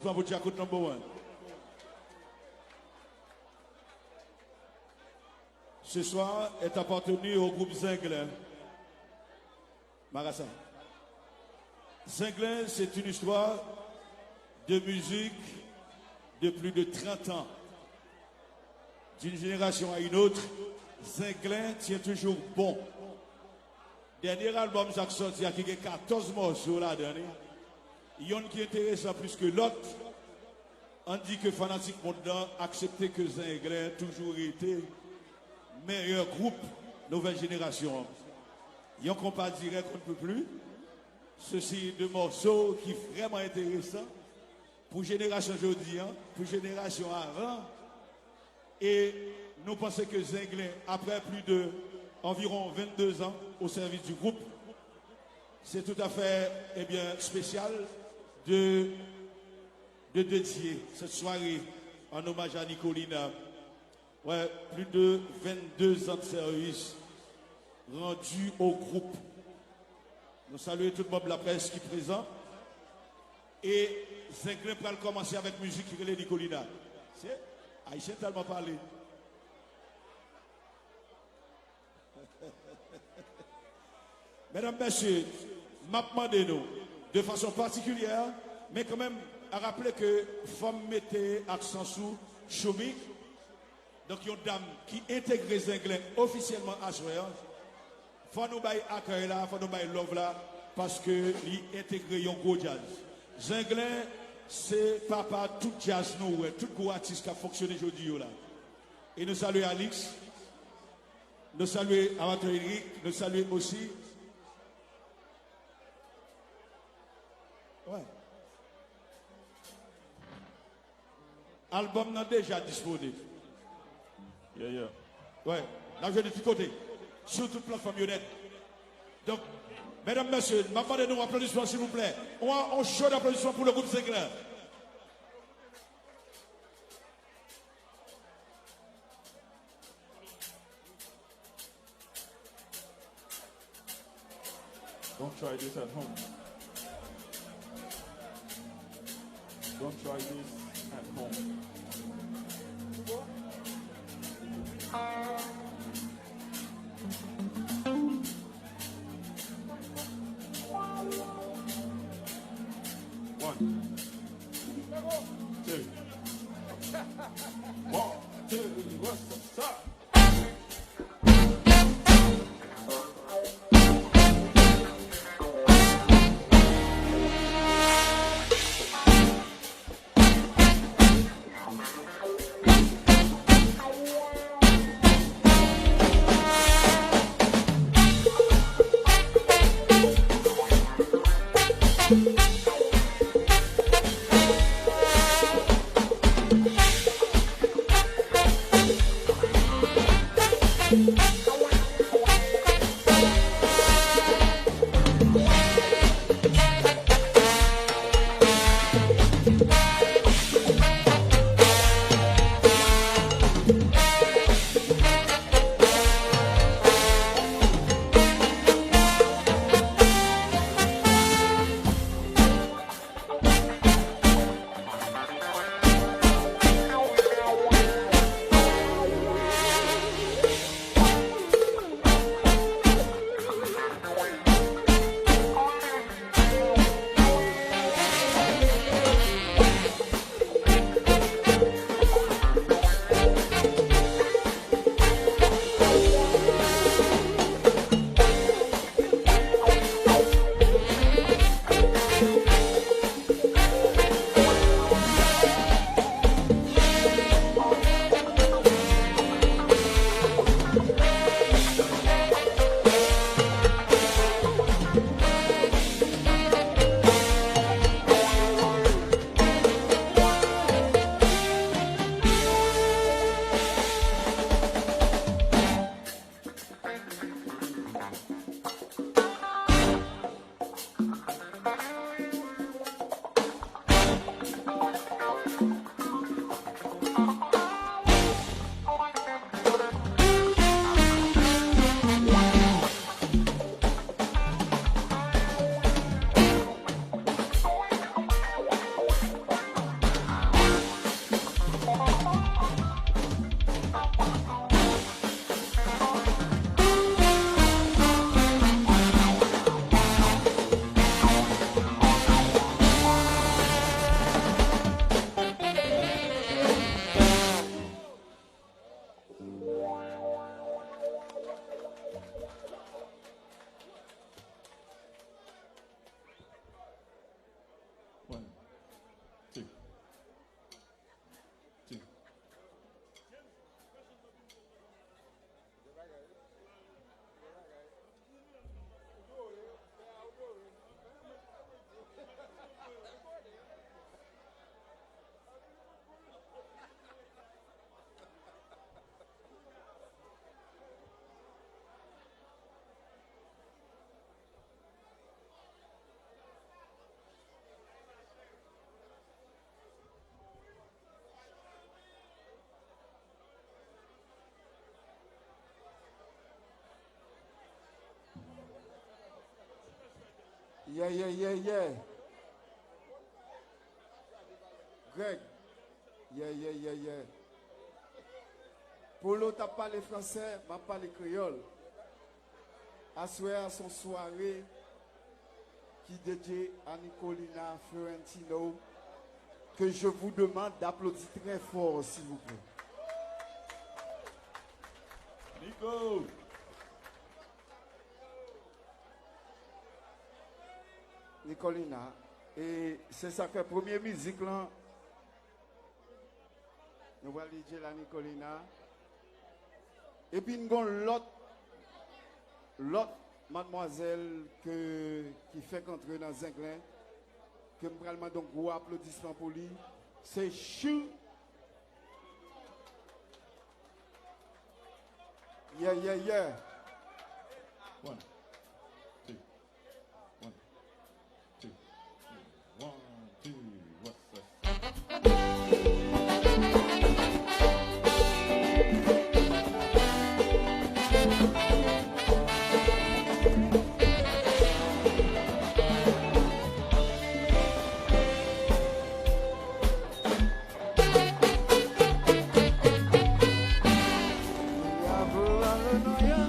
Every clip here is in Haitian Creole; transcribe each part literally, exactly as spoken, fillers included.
Applaudissements pour Djakout number one. Ce soir est appartenu au groupe Zenglen. Marasa. Zenglen, c'est une histoire de musique de plus de trente ans. D'une génération à une autre, Zenglen tient toujours bon. Dènye albòm sa k sòti a ki gen katòz mòso ladan li, yonn ki enteresan plis ke lòt, ann di ke fanatik mond lan aksepte ke Zenglen toujou rete meyè gwoup nouvèl jenerasyon an. Yon konpa dirèk, on ne peut plus. Sesi de mòso ki vrèman enteresan pou jenerasyon jodi an, pou jenerasyon avan. E nou panse ke Zenglen, après plus de environ vingt-deux ans au service du groupe, c'est tout à fait, eh bien, spécial de, de dédier cette soirée en hommage à Nicolina. Ouais, plus de vingt-deux ans de service rendu au groupe. Nou salye tout manm laprès ki prezan. E Zenglen pral kòmanse avèk mizik ki rele Nicolina. Se Ayisyen tèlman pale. Medam, mesye, m ap mande nou, de fason patikilyè, men kanmenm, a raple ke fò m mete aksan sou Choumi, donk yon dam ki entegre Zenglen ofisyèlman aswè an. Fò nou bay akèy la, fò nou bay love la, paske li entegre yon gwo djaz. Zenglen se papa tout djaz nou wè, tout gwo atis k ap fonksyone jodi yo la. E nou salye Alix, nou salye Amatè Eric, nou salye osi. Wè. Albòm nan deja disponib. Yeah, yeah. Wè, n ap jwenn li tout kote. Sou tout platfòm yo nèt. Donk, medam, mesye, m ap mande nou aplodisman, silvouplè. On, on cho d'aplodisman pou le groupe Zenglen. Don't try this at home. Don't try this at home. One, two, one, two, what's up? Yeah, yeah, yeah, yeah. Greg. Yeah, yeah, yeah, yeah. Polo t ap pale fransè, m ap pale kreyòl. Aswè a se yon sware ki dedye a Nicolina Fiorentino, que je vous demande d'applaudir très fort, s'il vous plaît. Nico! Nicolina. E se sa k fè premye mizik lan, nou pral dedye l a Nicolina. Epi n gon lòt, lòt madmwazèl ke, ki fèk antre nan Zenglen, ke m pral mande yon gwo aplodisman pou li. Se Chou. Yeah, yeah, yeah. One, two, one, two, one, two, what's up? Ella habla de Noya,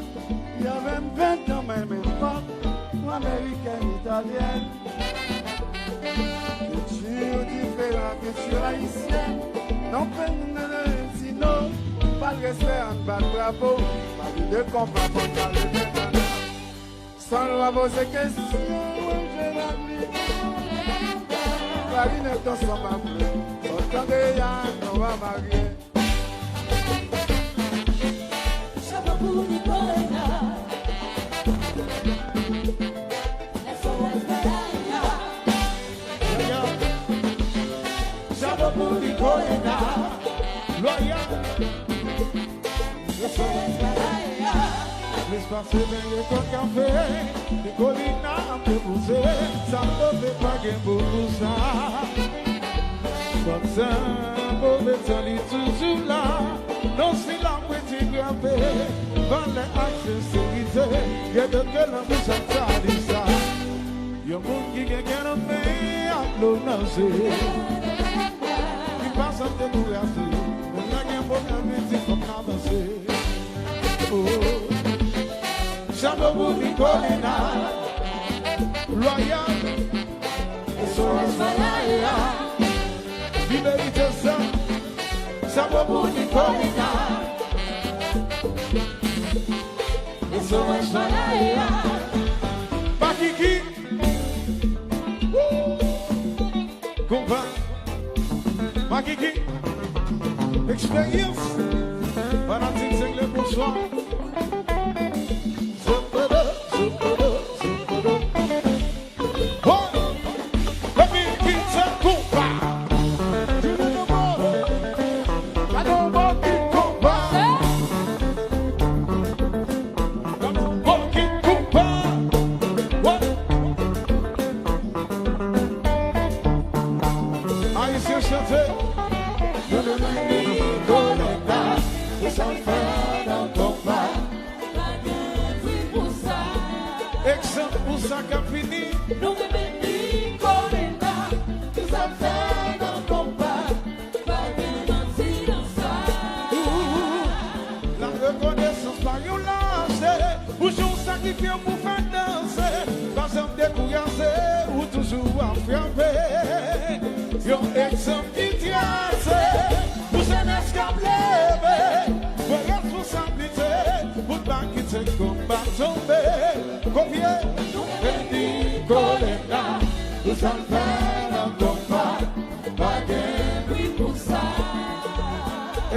y a ven ven nan menm epòk, amerikèn, italyèn. Kilti diferan, kilti ayisyèn. Non, fè nou nan Valentino, pa l respè, ann bat bravo, pa li de konpa, fò n pale de San lwa poze kesyon, mwen je la pli. Klarinèt ansanm ak flèt, sòt tande ya, nou va marye. Chapo pou Nicolina. S O S Malaya. Chapo pou Nicolina. Loyal. Plis pase ven rekòt kafe, Nicolina ap depouze, sa pwove pa gen mo pou sa. Kòm sa pwove tan li toujou la, non si la pwenti grave, valè ak senserite, gen dòt ke lanmou sa k sa di sa. Yon moun ki gen kè nan men ap lonanje, ki pa janm dekouraje, menm lè gen pwoblèm, li di fòk n avanse. Oh. Chapo pou Nicolina, Loyal, S O S Malaya, Liberite sa, chapo pou Nicolina, S O S Malaya, Makiki. Konpa. Makiki. Eksperyans. Fanatik Zenglen, bonswa. Zopodo, zopodo, zopodo. Ho! Makiki, se konpa. Gade yon bon ti konpa. Bon ti konpa. Wè. Ayisyen chante. Nicolina, pou sa l fè nan konpa. Pa gen pri pou sa. Egzanp pou sa k ap vini. Nou renmen Nicolina, pou sa l fè nan konpa. Pa gen manti nan sa. Ou, la rekonesans pa yon lache. Ou jan w sakrifye w pou fè danse. Pa janm dekouraje, ou toujou ap frape. Yon egzanp ki trase pou jenès k ap leve. Pran responsablite pou n pa kite konpa tonbe. Kopye. Nou renmen Nicolina, pou sa l fè nan konpa. Pa gen pri pou sa.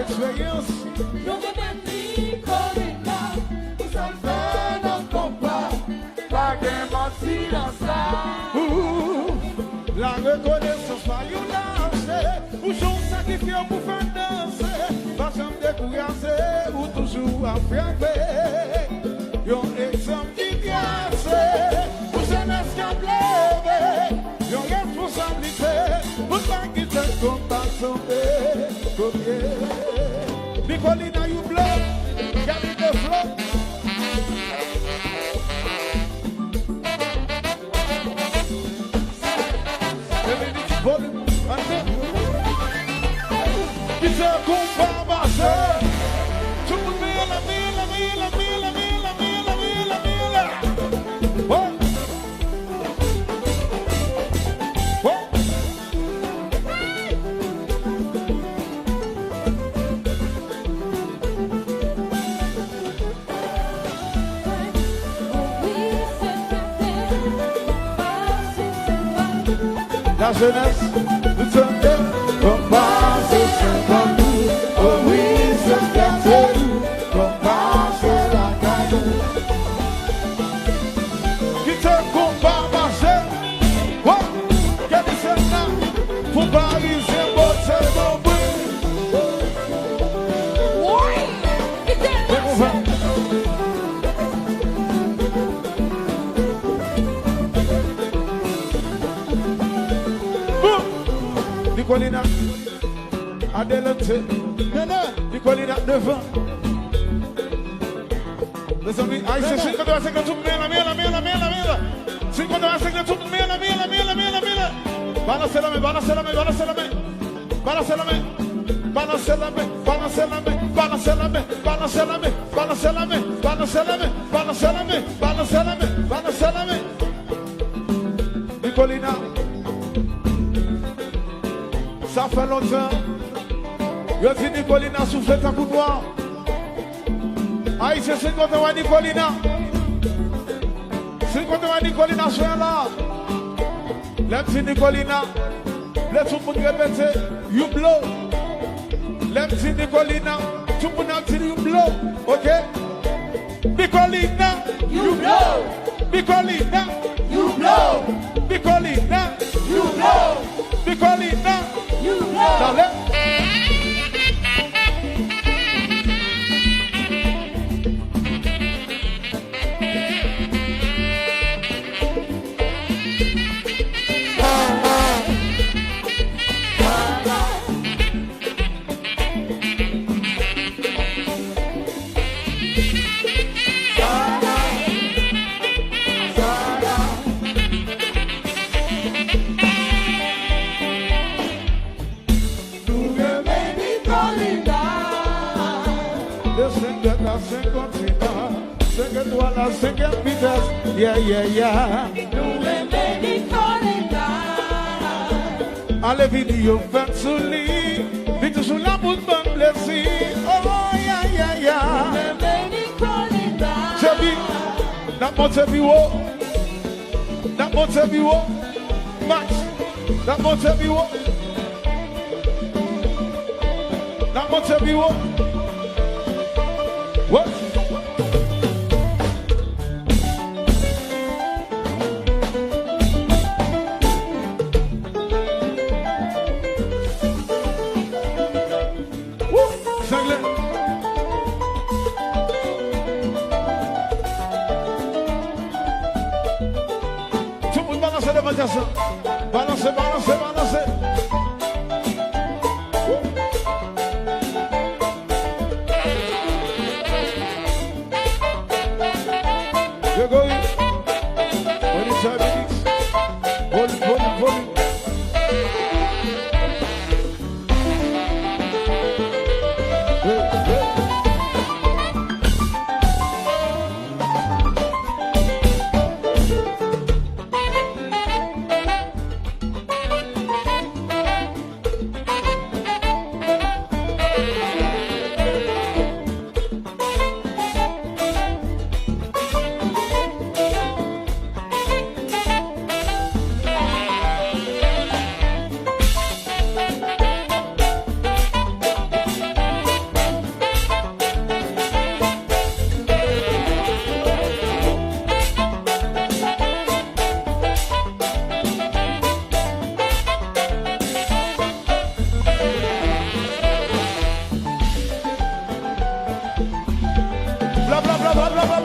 Eksperyans. Nou renmen Nicolina, pou sa l fè nan konpa. Pa gen manti nan sa. Ou, la rekonesans pa yon lache. Ou jan w sakrifye w pou fè danse. Pa janm dekouraje, ou toujou ap frape. Yon egzanp ki trase pou jenès k ap leve. Yon responsablite pou n pa kite konpa tonbe. Kopye. Nicolina, you blow. Gade de flow. Kite konpa pase. Tout moun mele, mele, mele. Oh. Oh. La jeunesse, nou tande. Konpa se senkant wi, o wi, se fèt nou. Konpa se lakay nou. Kite konpa pase. Wa! Gade sèn nan. Pou Parizyen bote bonbon. Woy! Kite l pase. Bon! Nicolina. Adelante. Nicolina devan. Mezanmi, Ayisyen, si w kontan, si w kontan, tout men la, men la, men la, men la, men la. Si w kontan, si w kontan, tout men la, men la, men la, men la, men la. Balanse lanmen, balanse lanmen, balanse lanmen. Balanse lanmen. Balanse lanmen, balanse lanmen, balanse lanmen, balanse lanmen, balanse lanmen, balanse lanmen, balanse lanmen, balanse lanmen, balanse lanmen. Nicolina. Sa fè lontan. Yo di Nicolina soufle tankou nwa. Ayisyen, si w kontan wè Nicolina. Si w kontan wè Nicolina, sou la. Lè m di Nicolina, vle tout moun repete, you blow. Lè m di Nicolina, tout moun ap di you blow, oke? Nicolina, you blow. Nicolina, you blow. Nicolina, you blow. Nicolina, you blow. Dale. Nou renmen Nicolina. De senk tèt a senk kontinan, senk etwal a senk vitès. Yeah, yeah, yeah. Nou renmen Nicolina. Ale vini yo fèt sou li. Li toujou la pou ban plezi. Oh, yeah, yeah, yeah. Nou renmen Nicolina. Chebi, n ap monte pi wo. N ap monte pi wo. Max, n ap monte pi wo. N ap monte pi wo. Wè. Wou! Zangle! Tout moun balanse devan dyaz lan. Balanse, balanse, balanse. Wou! Gregory, Bonita Minix, volim, volim, volim. Hey, hey.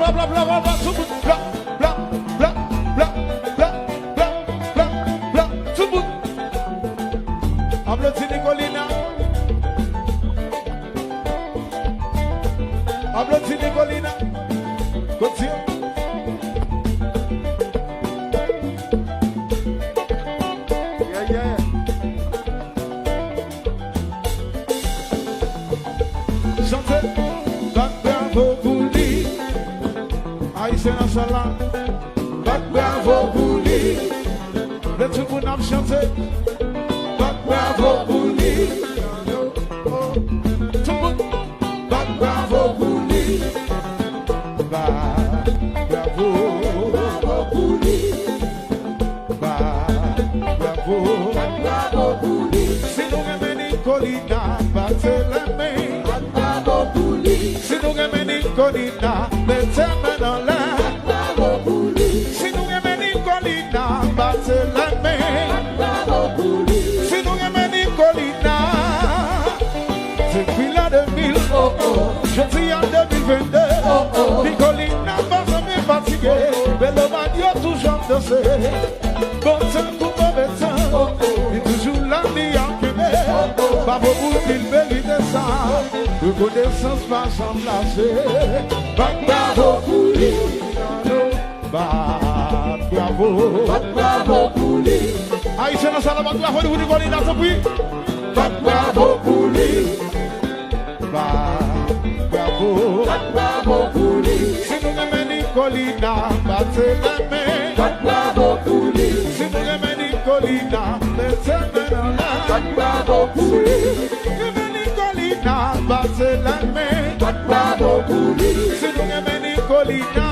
Bla, bla, bla, tout moun. Bla, bla, bla, tout moun. Aplodi Nicolina. Aplodi Nicolina. Kontinye. Yeah, yeah. Pou li. Ayisyen nan sal la, bat bravo pou li. Lè tout moun ap chante, bat bravo pou li. Tout moun, bat bravo pou li. Bat bravo, bravo pou li. Bat bravo, bat bravo pou li. Si nou renmen Nicolina, bat se la men. Bat bravo pou li. Si nou renmen Nicolina, mete men anlè. Bat bravo pou li. Si nou renmen Nicolina, bat se la men. Bat bravo pou li. Si nou renmen Nicolina, depi lan de mil, oh, oh, jodi a de mil venn de, oh, oh, Nicolina pa janm fatige. Melomàn yo toujou ap danse. Bon tan kou move tan, li toujou la, li ap kenbe. Bravo pou li, l merite sa. Rekonesans pa janm lase. Bat bravo pou li. Bat bravo. Bat bravo pou li. Ayisyen nan sal la, bat bravo pou Nicolina, tanpri. Bat bravo pou li. Bat bravo. Bat bravo pou li. Si nou renmen Nicolina, bat se la men. Bat bravo pou li. Si nou renmen Nicolina, mete men anlè. Bat bravo pou li. Si nou renmen Nicolina, bat se la men. Bat bravo pou li. Si nou renmen Nicolina,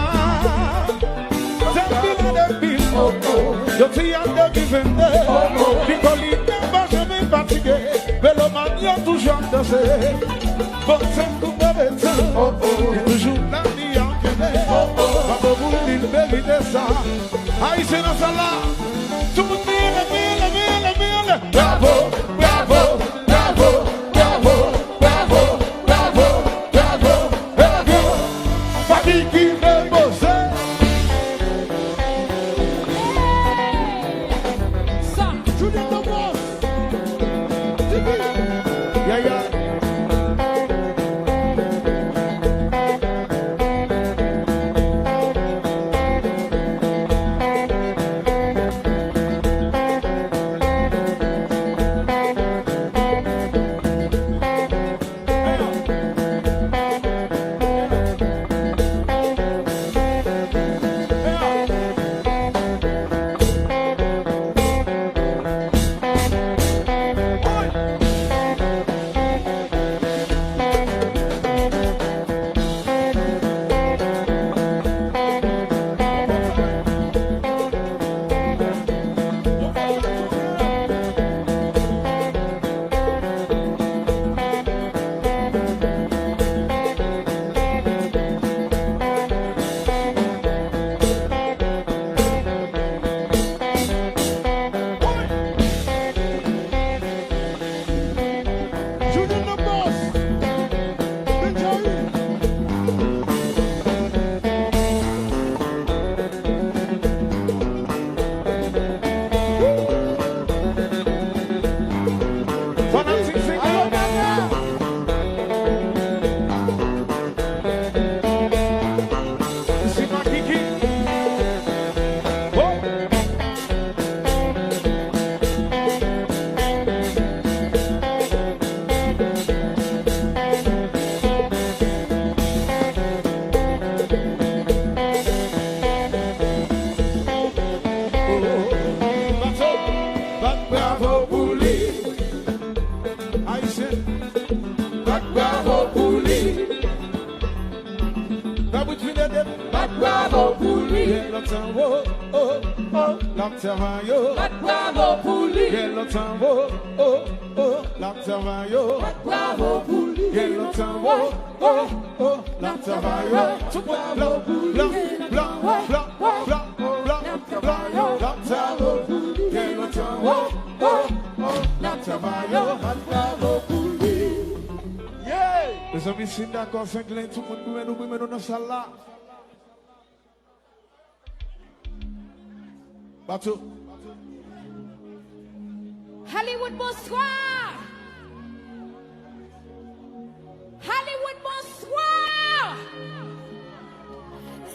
depi lan de mil, oh, oh, jodi a de mil venn de, oh, oh, Nicolina pa janm fatige. Melomàn yo toujou ap danse. Bon tan kou move tan, oh, oh, li toujou la, li ap kenbe. Oh, oh, bravo pou li, l merite sa. Ayisyen nan sal la, tout moun leve, leve, leve, leve. Bravo, bravo, bravo, bravo, bravo, bravo, bravo, bravo. Papi ki repoze. Sa, Juliette Lobos. Tipi. Ya, ya. Junior the Boss, Benjari. Fanatik Zenglen. Isi pa Kiki. Oh. Bat bravo pou li. Ayisyen, bat bravo pou li. Fè bri vide de. Bat bravo pou li. Gen lontan, oh, oh, oh, l ap travay, oh. Bat bravo pou li. Gen lontan, oh, oh, oh, l ap travay, oh. Bat bravo pou li. Gen lontan, oh, oh, oh, l ap travay, oh. Tout moun, blan, blan, blan, blan, blan, blan, blan, l ap travay, oh. Gen lontan, oh, oh, oh, l ap travay, oh. Bat bravo pou li. Yeah! Mezanmi, si n dakò, Zenglen, tout moun, boumen nou, boumen nou nan sal la. Bato. Hollywood, bonswa! Hollywood, bonswa!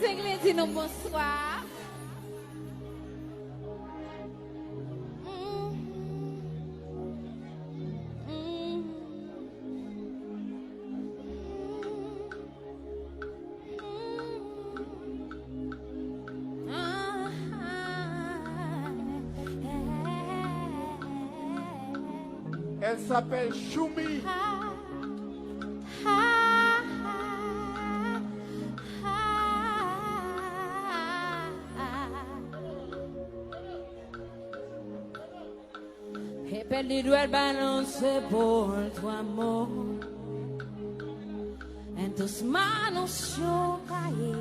Zenglen di nou bonswa. Elle s'appelle Choumi. He pèdi duel balance por tu amor. En tus manos yo caí,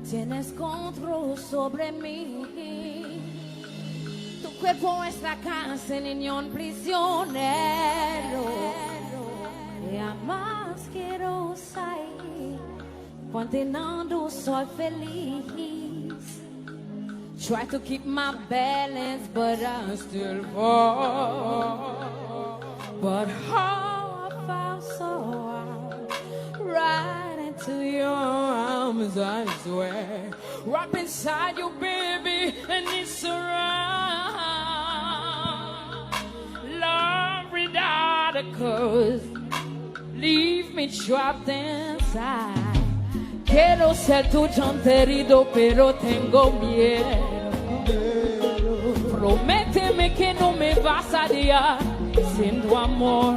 tienes control sobre mí. Tu cuerpo es la cárcel y un prisionero. Y jamás quiero salir, condenado soy feliz. Try to keep my balance, but I still fall. But how I fell so hard, right into your arms, I swear. Wrap inside you, baby, and it's around. Love without a cause. Leave me trapped inside. Quiero ser tu chantero, pero tengo miedo. Prométeme que no me vas a dejar sin tu amor.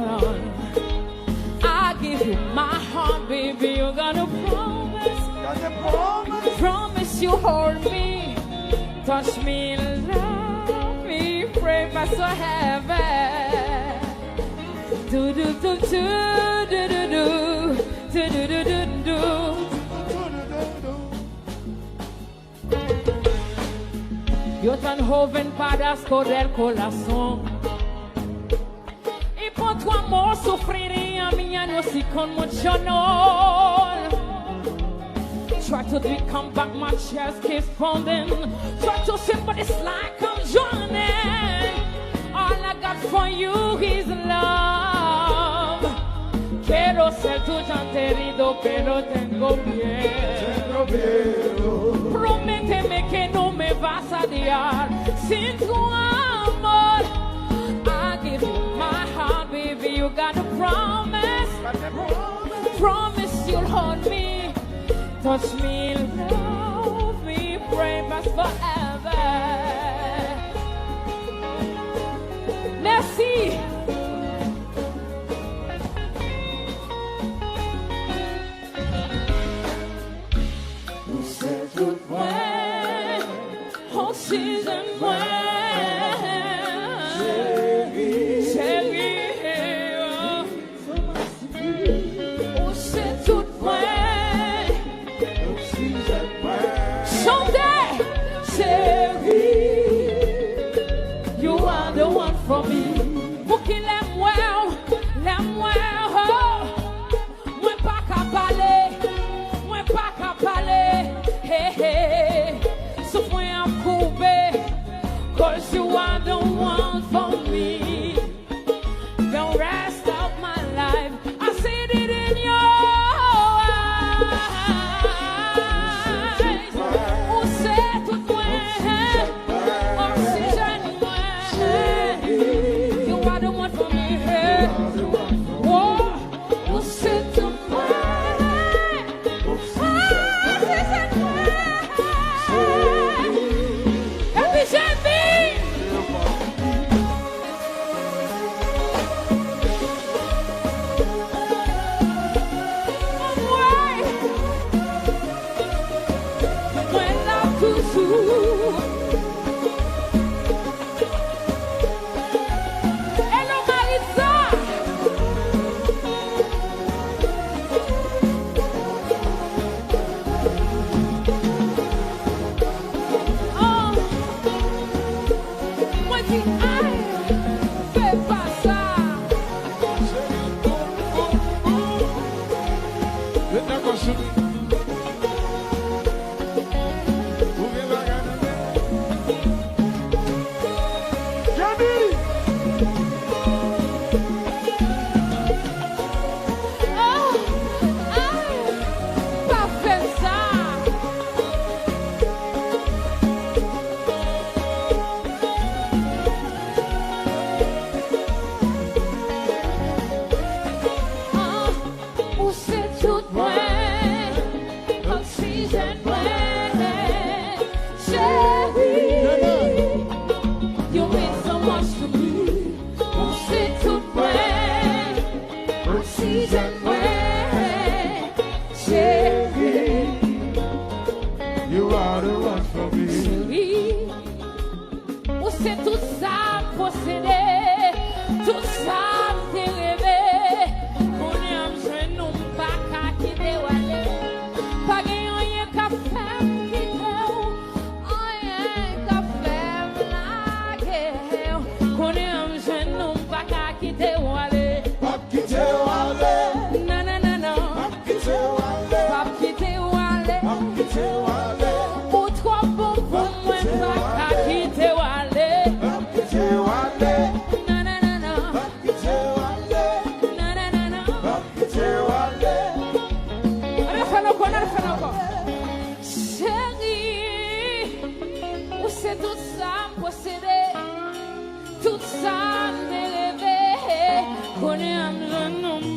I give you my heart, baby, you gotta promise. Promise you hold me, touch me, love me, pray for so heaven. Du, du, du, du, du, du, du. Du, du, du, du, du. Yo tan joven para escoger corazón. Y por tu amor sufriría mi años y con mucho honor. Try to do it, come back, my chest keeps pounding. Try to sing, but it's like I'm drowning. All I got for you is love. Quiero ser tu chantero, pero tengo miedo. Prométeme que no me vas a dejar sin tu amor. I give you my heart, baby, you gotta promise. Promise you'll hold me. Touch me, love me, pray for us forever. Merci. Ou se tout mwen, oksijèn mwen, cheri, cheri. Ou se tout mwen. Chante, cheri. You are the one for me. Pouki lè m wè w, lè m wè w, oh, mwen pa ka pale, mwen pa ka pale. Hey, hey. Souf mwen ap koupe. 'Cause you are the one for me. The rest of my life, I see it in your eyes. Ou se tout mwen, oksijèn mwen. You are the one for me. Oh, ou se tout mwen. Hello, Maritza!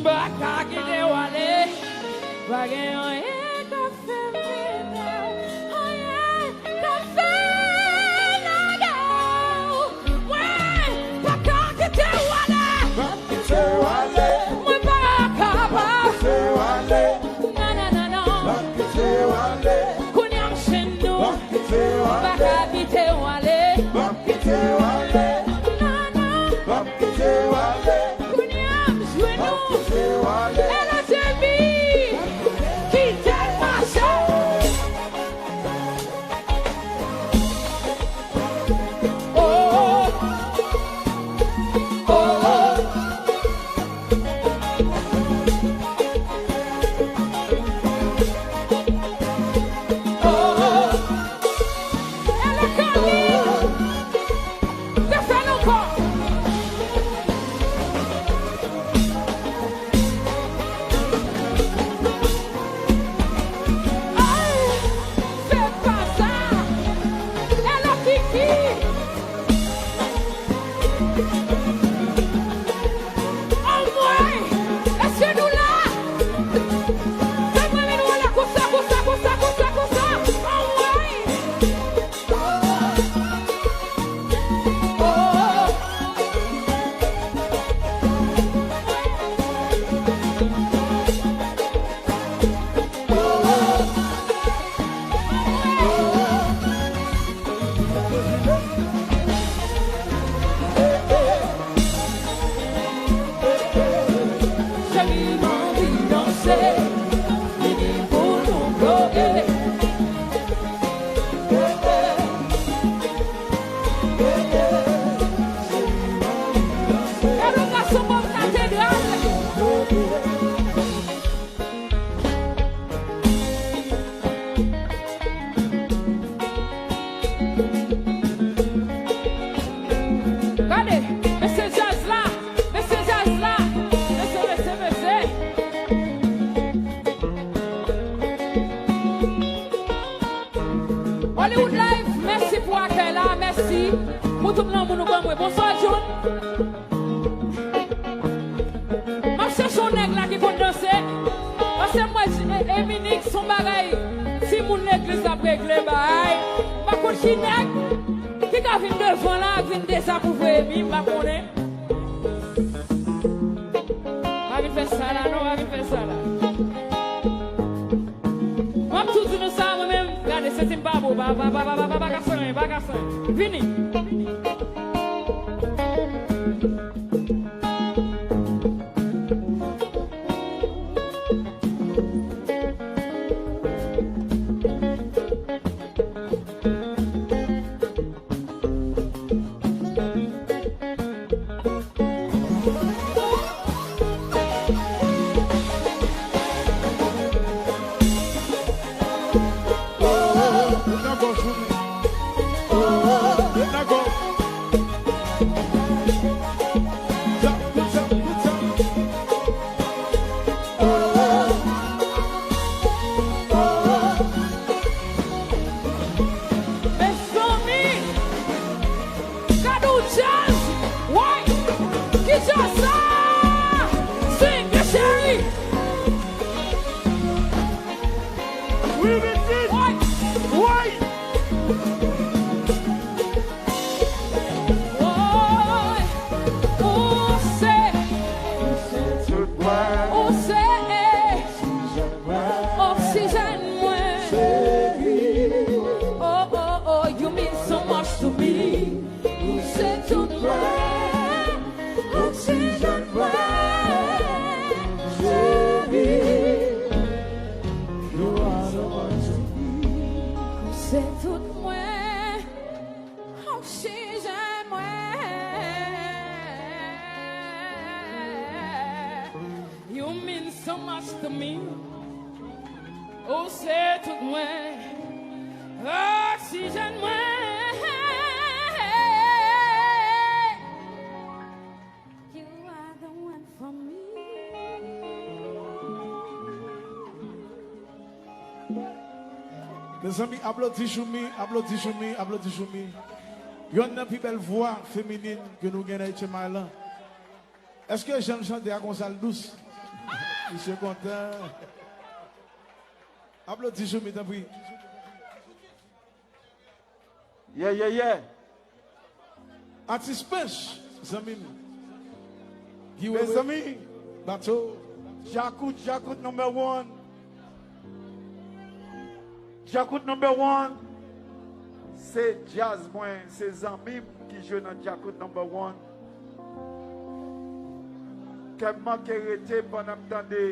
Pa ka kite w ale. Pa gen anyen k ap fè m vin la. Anyen k ap fè m lage w. Mwen pa ka kite w ale. Mwen pa kapab. Non, non, non, non. Kounye a m chenn nou. Pa ka kite w ale. Non, non. Kounye a m jwenn nou. E la Jemi, kite l mache. Oh, oh, oh. Ay, fè pa sa. Hello, Kiki. Anmwey! Èske nou la? Fè mwen men nou la konsa, konsa, konsa, konsa, konsa. Anmwey! Cheri, m anvi danse, vini pou nou bloke. Gade yon gason bò katedral. Gade, mesye djaz la, mesye djaz la, mesye, mesye, mesye. Hollywood Live, mèsi pou akèy la, mèsi pou tout lanmou nou ban mwen. Bonswa, Jun. M ap chèche yon nèg la ki konn danse. Paske m wè Eminik se yon bagay timoun legliz ap regle bay. M pa konn ki nèg ki ka vin devan la ak vin dezapouvre Emi, m pa konnen. Pa vin fè sa la non, pa vin fè sa la. M ap tou di nou sa, mwen menm, gade, senti m pa bon, pa, pa, pa ka fè anyen, pa ka fè anyen. Vini. Mezanmi, gade yon djaz! Woy! Ki djaz sa? Swing, cheri! Wi, mesye! Woy! Woy! Woy! Ou se, ou se oksijèn mwen. Oh, oh, oh, you mean so much to me. Ou se tout mwen, oksijèn mwen, cheri. You are the one to me. Ou se tout mwen, oksijèn mwen. You mean so much to me. Ou se tout mwen, oksijèn mwen. You are the one for me. Mezanmi, aplodi Choumi, aplodi Choumi, aplodi Choumi. Yonn nan pi bèl vwa feminin ke nou gen nan H M I lan. Èske jan l chante a konsa l dous? Misye kontan. Aplodi Choumi, tanpri. Yeah, yeah, yeah. Atis Pèch, zanmi m. Guy Wewe. Mezanmi, Bato. Djakout, Djakout number one. Djakout number one. Se djaz mwen, se zanmi m ki jwe nan Djakout number one. Kè m manke rete pandan m tande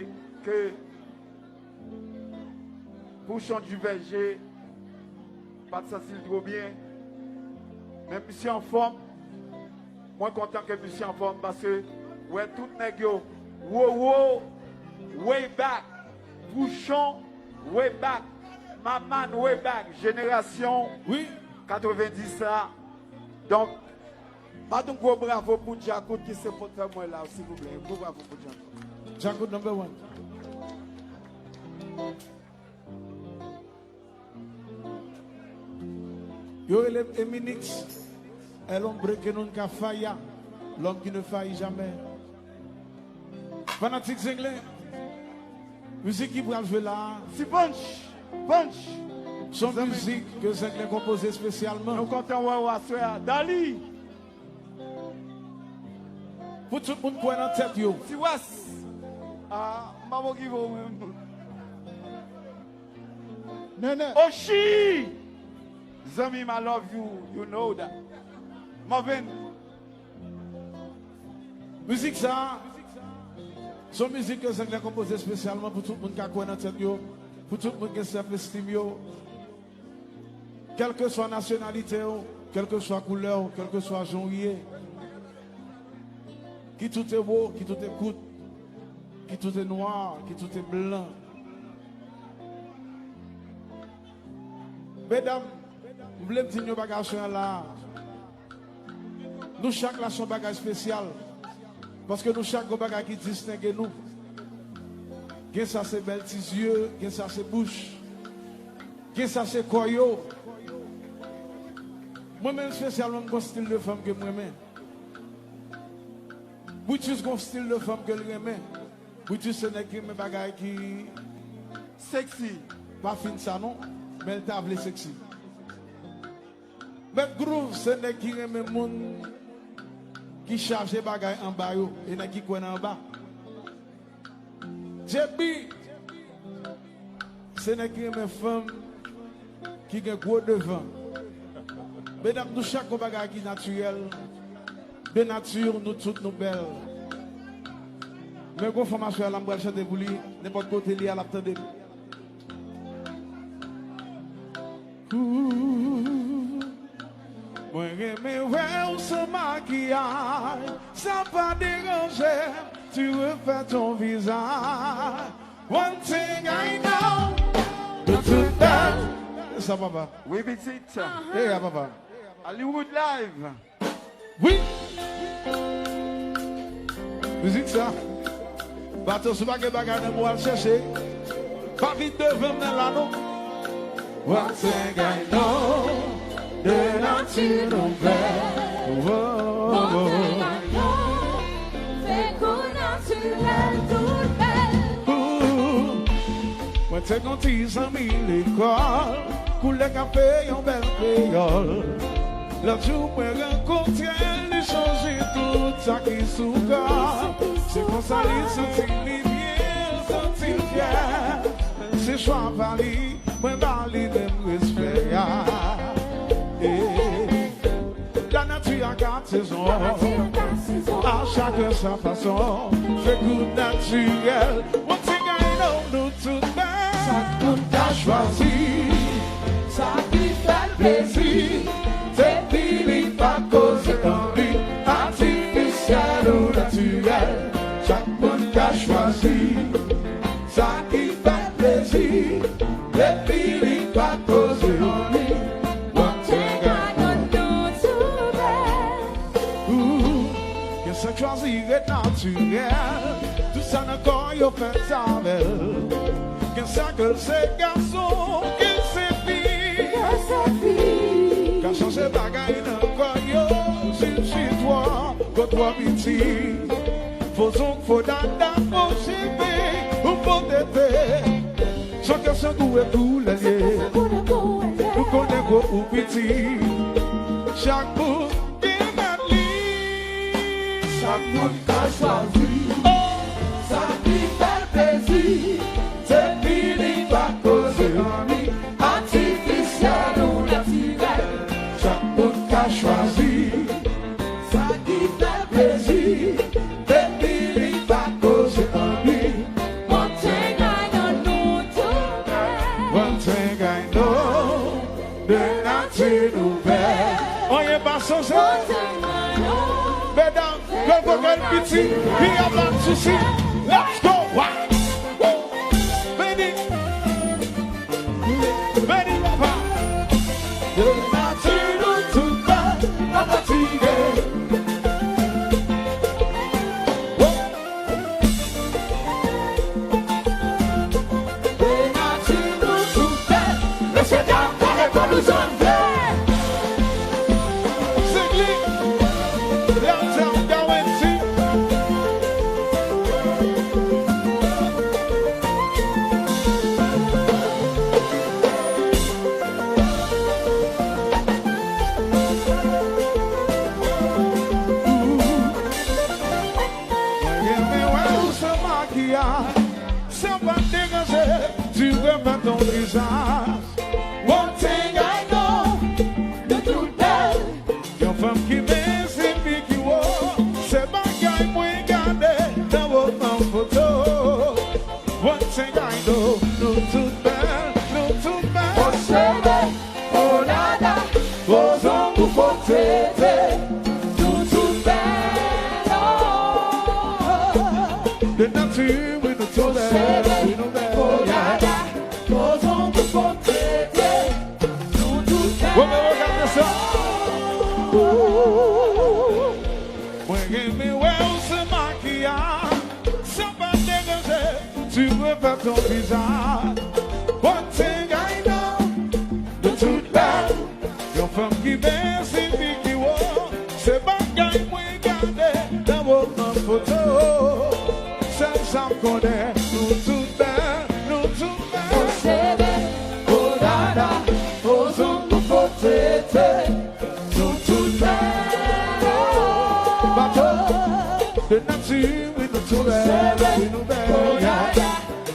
ke Pouchon Divèje pa t santi l twò byen. Men misye anfòm. Mwen kontan ke misye anfòm paske wè tout nèg yo. Wowo, way back. Pouchon, way back. Maman, way back. Jenerasyon wi, katrevenndis la. Donk, bat yon gwo bravo pou Djakout ki se pòtfè mwen la, silvouplè. Yon gwo bravo pou Djakout. Djakout number one. Yo rele m Eminix, el hombre que nunca falla, l'homme qui ne faillit jamais. Fanatik Zenglen, mizik ki pral jwe la a, ti Punch, Punch, se yon mizik ke Zenglen konpoze espesyalman. Nou kontan wè w aswè a. Dali! Pou tout moun kwè nan tèt yo. Ti Wès. Ah, m pa okipe w menm. Nènè. Oshi! Zanmi m, I love you, you know that. Marvin. Mizik sa a, se yon mizik ke Zenglen konpoze espesyalman pou tout moun ka kwè nan tèt yo, pou tout moun gen self esteem yo. Kèlkeswa nasyonalite w, kèlkeswa koulè w, kèlkeswa jan w ye, ki tout e wo, ki tout e kout, ki tout e nwa, ki tout e blan. Medam, m vle m di n yon bagay aswè a la a. Nou chak la se yon bagay espesyal. Paske nou chak gon bagay ki distenge nou. Gen sa se bèl ti zye, gen sa se bouch, gen sa se kò yo. Mwen menm espesyalman, m gon stil de fanm ke m renmen. Brutus gon stil de fanm ke l renmen. Brutus se nèg ki renmen bagay ki seksi. Pa fin sa non, men l ta vle seksi. Mèt Groove se nèg ki renmen moun ki chaje bagay anba yo, e nèg ki kwè nan anba. J B se nèg ki renmen fanm ki gen gwo devan. Medam, nou chak gon bagay ki natirèl. De nati, nou tout nou bèl. Men gon fanm aswè a la m pral chante pou li, nenpòt kote li a l ap tande m. Ooh, mwen renmen wè w san makiyaj, sa pa deranje m, tu refais ton visage. One thing I know, nou tout bèl. Sa papa. Wi, pitit. Hey, a papa. Hollywood Live. Wi! Mizik sa. Bato, si w pa gen bagay nan men w, al chèche. Pa vin devan m nan la non. One thing I know, de nati nou bèl. One thing I know, fè kou natirèl tout bèl. Ooh. Mwen te gon ti zanmi lekòl, koulè kafe yon bèl kreyòl. Lòt jou mwen rankontre l, li chanje tout sa ki sou kò l. Se konsa li santi li byen, l santi l fyè. Se chwa pa li, mwen ba li menm respè a. Eh. La nati a kat sezon. La nati a kat sezon. A chacun sa façon. Fè kou natirèl. One thing I know, nou tout bèl. Sa k moun ta chwazi, sa ki fè l plezi. Depi li pa koze anvi, atifisyèl ou natirèl. Chak moun ka chwazi. Sa ki fè plezi, depi li pa koze anyen, one thing I know, nou tout bèl. Ooh, gen sa k chwazi ret natirèl, tout sa nan kò yo fèt avè l. Gen sa ke l se gason, gen l se fi. Gen l se fi. Ka chanje bagay nan kò yo, si l si twò, gon twò piti. Fo zonk, fo dada, fo cheve, ou fo tete. Chak kesyon tou e tou lè l ye. Nou konnen gwo ou piti. Chak moun gen mèt li. Chak moun ka chwazi sa ki fè l plezi. Depi li pa koze anni atifisyèl ou natirèl. Chak moun ka chwazi sa ki fè l plezi. Depi li pa koze anni. One thing I know, nou tou bèl. One thing I know, de nati nou bèl. Anyen pa chanje. One thing I know. Medam, lè vokal piti, piya pa sousi. Let's go! Wa! Woo! Vini! Vini, papa! De nati nou tout bèl, pa fatige. Woo! De nati nou tout bèl, mesye dam, gade kò nou jwenn vle. Sigli, Dam Dam Dawenti. Mwen renmen wè ou san makiyaj, sa pa deranje, tu refè ton vizaj. One thing I know, nou tout bèl. Yon fanm ki mezi pi ki wo, se bagay mwen gade nan woman foto. One thing I know, nou tout bèl, nou tout bèl. Fo cheve, fo dada, fo zong ou fo tete, nou tout bèl, oh. De nati, wi, nou tout bèl, wi, nou bèl. Fo cheve, fo dada, fo zong ou fo tete, nou tout bèl. Wè, wè, wè, gade sa. Mwen renmen wè ou san makiyaj, sa pa deranje, tu refè ton vizaj. One thing I know, nou tout bèl. Yon fanm ki bèl, se fi ki wo. Se bagay mwen gade nan woman foto. Sèl sa m konnen, nou tout bèl, nou tout bèl. Fo cheve, fo dada, fo zong ou fo tete. Nou tout bèl. Bato, de nati, wi, nou tout bèl, wi, nou bèl.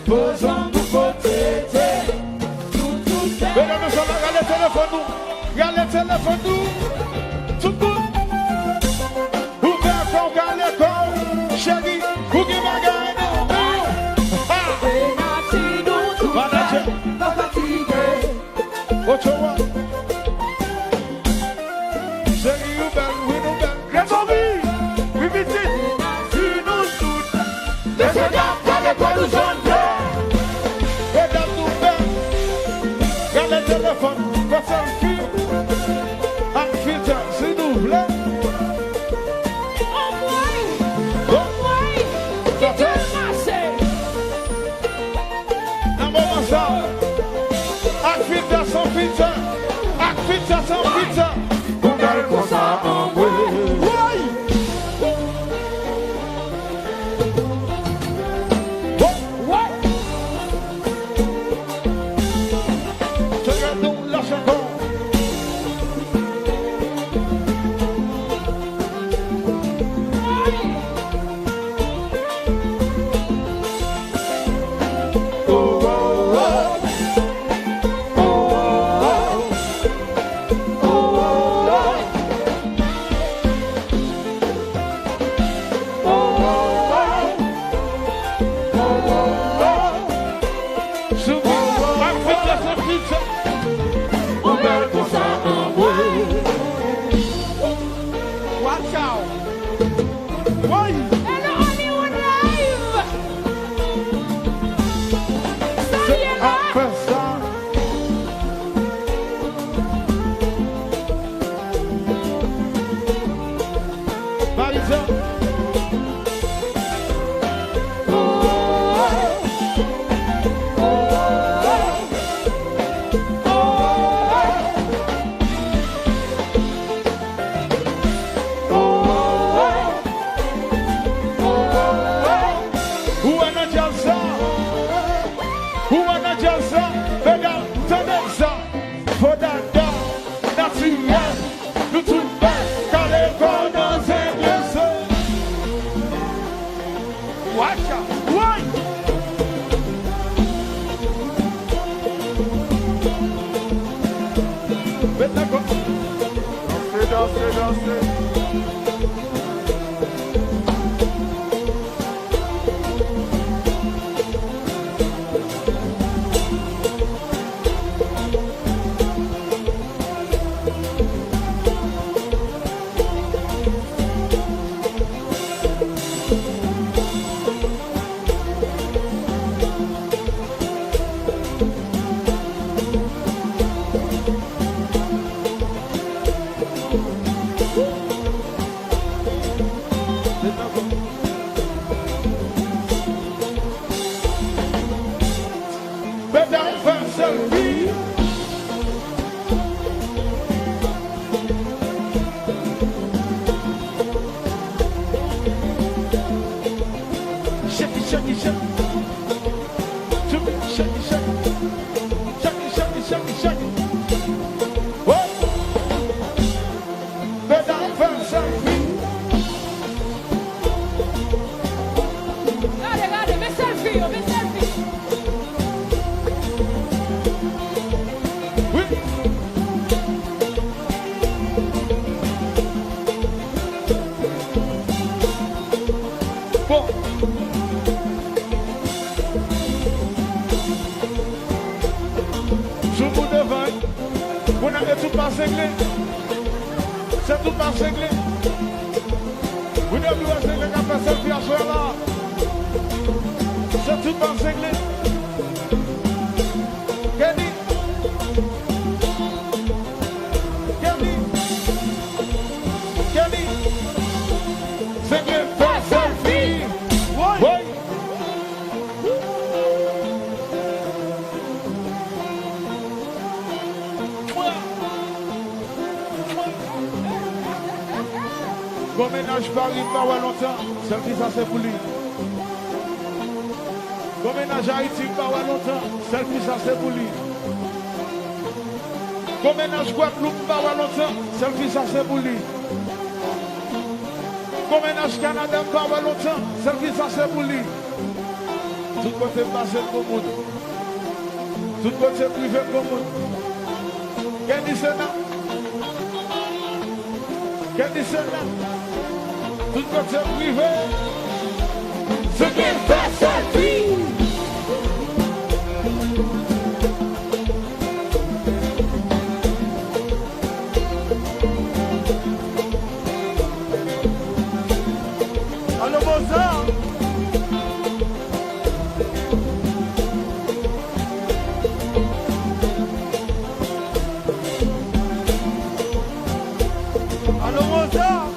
Fo zong ou fo tete. Nou tout bèl. Medam, mesye, rale telefòn nou. Rale telefòn nou. Tout moun. Ouvè kò w, rale kò w. Cheri, ou gen bagay nan men w. Ha! Manager. Ochoa. Cheri, ou bèl, wi, nou bèl. Gregory, wi, pitit. Si nou tout. Mesye dam, gade kò nou jwenn vle. Medam, nou bèl. Gade telefòn, fè selfie. Ak filtè, si nou vle. Anmwey! Anmwey! Kite l mache! Nan moman sa, ak filtè, san filtè, ak filtè, san filtè. Ou bèl konsa, anmwey. Woy! Woy! Woy! Met nan kò. Danse, danse, danse. Medam, fè sèlfi. Shake it, shake it, shake it. Shake it, shake it, shake it. Shake it, shake it, shake it, shake it. Oh! Medam, fè sèlfi. Gade, gade, men sèlfi yo, men sèlfi yo. Wi. Bon. Sou pou devan, wi. Kounye a, e tout pa sengle. Se tout pa sengle. Wi, depi w wè sengle k ap fè sèlfi aswè la. Se tout pa sengle. Kenny. Kenny. Kenny. Sengle fè sèlfi. Woy. Woy. Gon mennaj Paris m pa wè lontan, sèlfi sa se pou li. Gon mennaj Ayiti m pa wè lontan, sèlfi sa se pou li. Gon mennaj Gwadloup m pa wè lontan, sèlfi sa se pou li. Gon mennaj Kanada m pa wè lontan, sèlfi sa se pou li. Tout kote m pase m gon moun. Tout kote m rive m gon moun. Kenny Sena. Kenny Sena. Tout kote m rive. Se ke fè sèlfi. Alo, Mozart! Alo, Mozart!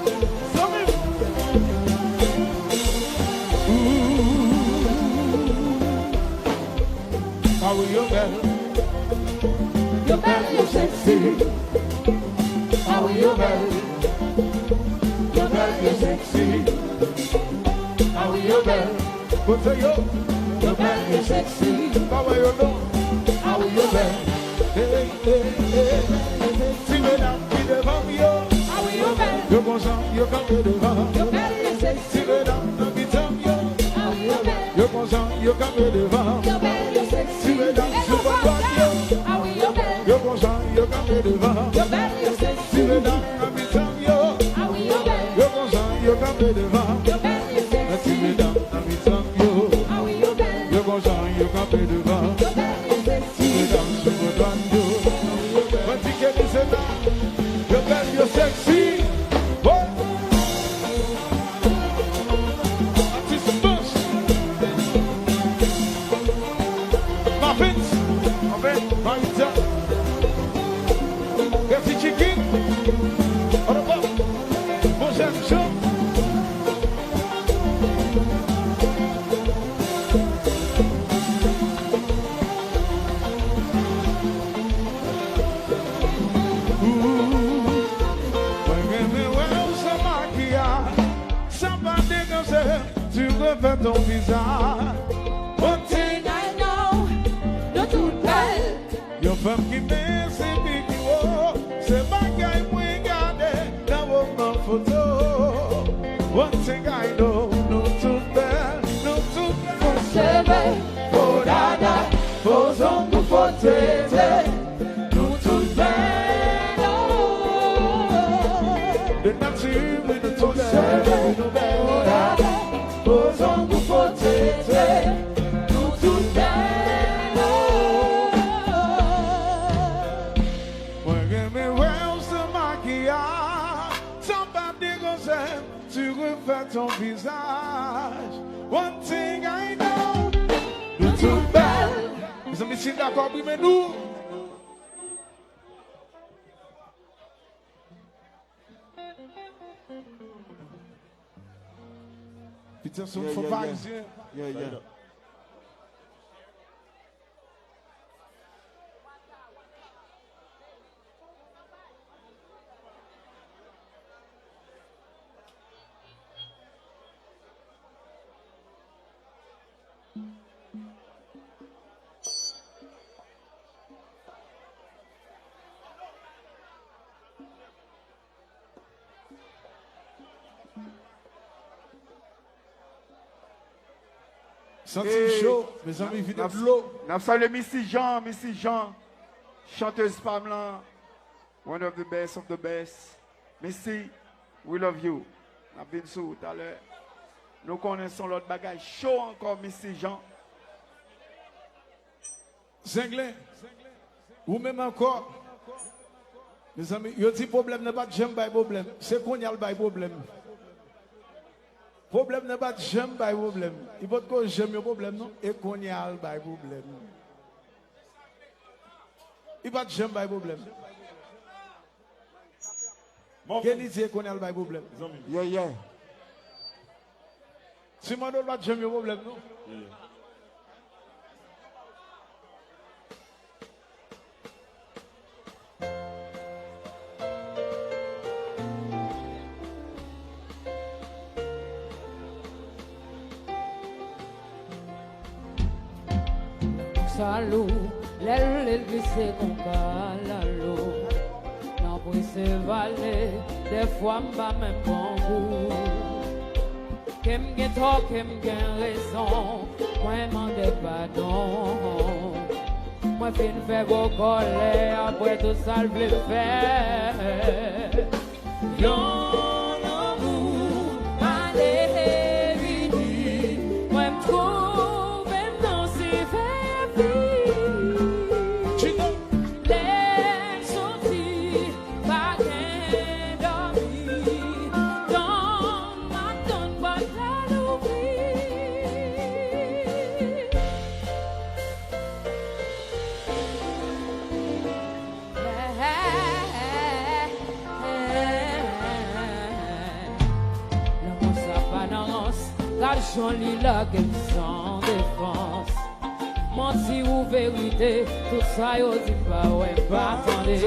Zanmi m! Ah wi, yo bèl. Yo bèl, yo sexy. Ah wi, yo bèl. Yo bèl, yo sexy. Ah wi, yo bèl. Kote yo? Yo bèl, yo sexy. Pa wè yo non. Ah wi, yo bèl. Hey, hey, hey, hey. Ti medam ki devan m yo. Ah wi, yo bèl. Yo gon jan yo kanpe devan. Yo bèl, yo sexy. Ti medam nan mitan m yo. Ah wi, yo bèl. Yo gon jan yo kanpe devan. Yo bèl, yo sexy. Ti medam sou bò dwat yo. Ah wi, yo bèl. Yo gon jan yo kanpe devan. Yo bèl, yo sexy. Ti medam nan mitan m yo. Ah wi, yo bèl. Yo gon jan yo kanpe devan. Yo bèl, yo sexy. Ti medam nan mitan m yo. Ah wi, yo bèl. Yo gon jan yo kanpe devan. Yo bèl, yo sexy. Ti medam sou bò dwat yo. Mwen di ke li se la. Yo bèl, yo sexy. Woy! Atis Blanch. Mavens. Mavens. Marita. Gati Chicken. Honorable. Bon, Jean Jean. Mwen renmen wè w san makiyaj, sa pa deranje, tu refais ton visage. One thing I know, nou tout bèl. Yon fanm ki men se pi ki wo, se bagay mwen gade nan woman foto. One thing I know, nou tout bèl, nou tout Seve, fo dada, fo zong ou fo tete, nou tout bèl, oh. De nati, wi, nou tout bèl, wi, nou bèl. Fo dada, fo zong ou fo tete, nou tout bèl, oh. Mwen renmen wè w san makiyaj, sa pa deranje m. Tu refais ton visage. One thing I know. Nou tout bèl. Mezanmi, si n dakò, bri men nou. Piti sou fò parizyen. Yeah, yeah. Santi m cho, mezanmi, vide dlo. N ap salye Missy Jean, Missy Jean, chanteuse pa m lan, one of the best of the best. Missy, we love you. N ap vin sou ou talè. Nou konnen se yon lòt bagay cho ankò, Missy Jean. Zenglen, ou menm ankò. Mezanmi, yo di pwoblèm nan pa t janm bay pwoblèm. Se kounye a l bay pwoblèm. Pwoblèm nan pa t janm bay pwoblèm. Li potko janm yon pwoblèm, non. E kounye a l bay pwoblèm. Li pa t janm bay pwoblèm. Kenny di e kounye a l bay pwoblèm. Yeah, yeah. Si mande w, l pa t janm yon pwoblèm, non. Salou, lè l vle l glise kon kalalou. Nan prese vale, dèfwa m pa menm pran gou. Ke m gen tò, ke m gen rezon, mwen mande padon. Mwen fin fè gwo kòlè, apre tout sa l vle m fè. Yon lanmou ale vini, mwen m twouve m nan sivèvi. Lè m soti, pa gen dòmi, tann m ap tann pòt la louvri. Lanmou sa pa nan rans, gad jan li lage m san defans. Manti ou verite, tout sa yo di m pa wè, m pa tande.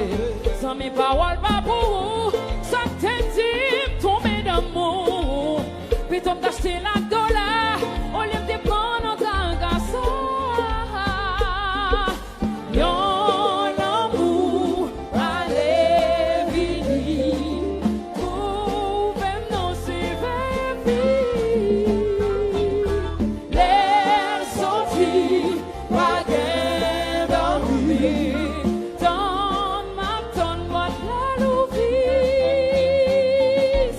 Zanmi, pawòl pa pou ou, sa k te di m tonbe nan mou. Pito m t achte l ak dola, olye m te pran nan kal gason. Yon lanmou ale vini, twouve m nan sivèvi. Lè l soti, pa gen dòmi, tann m ap tann pòt la louvri.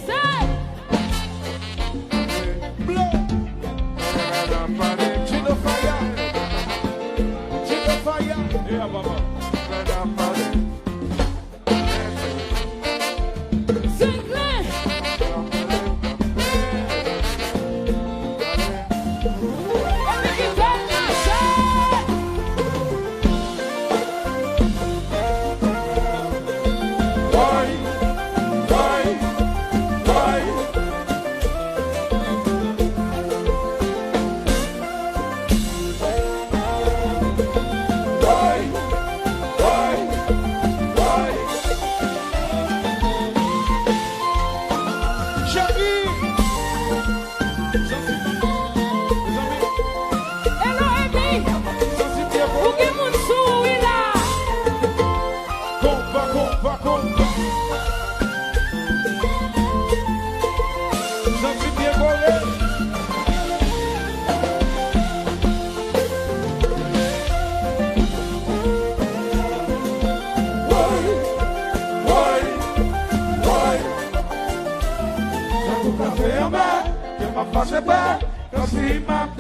Say! Blow!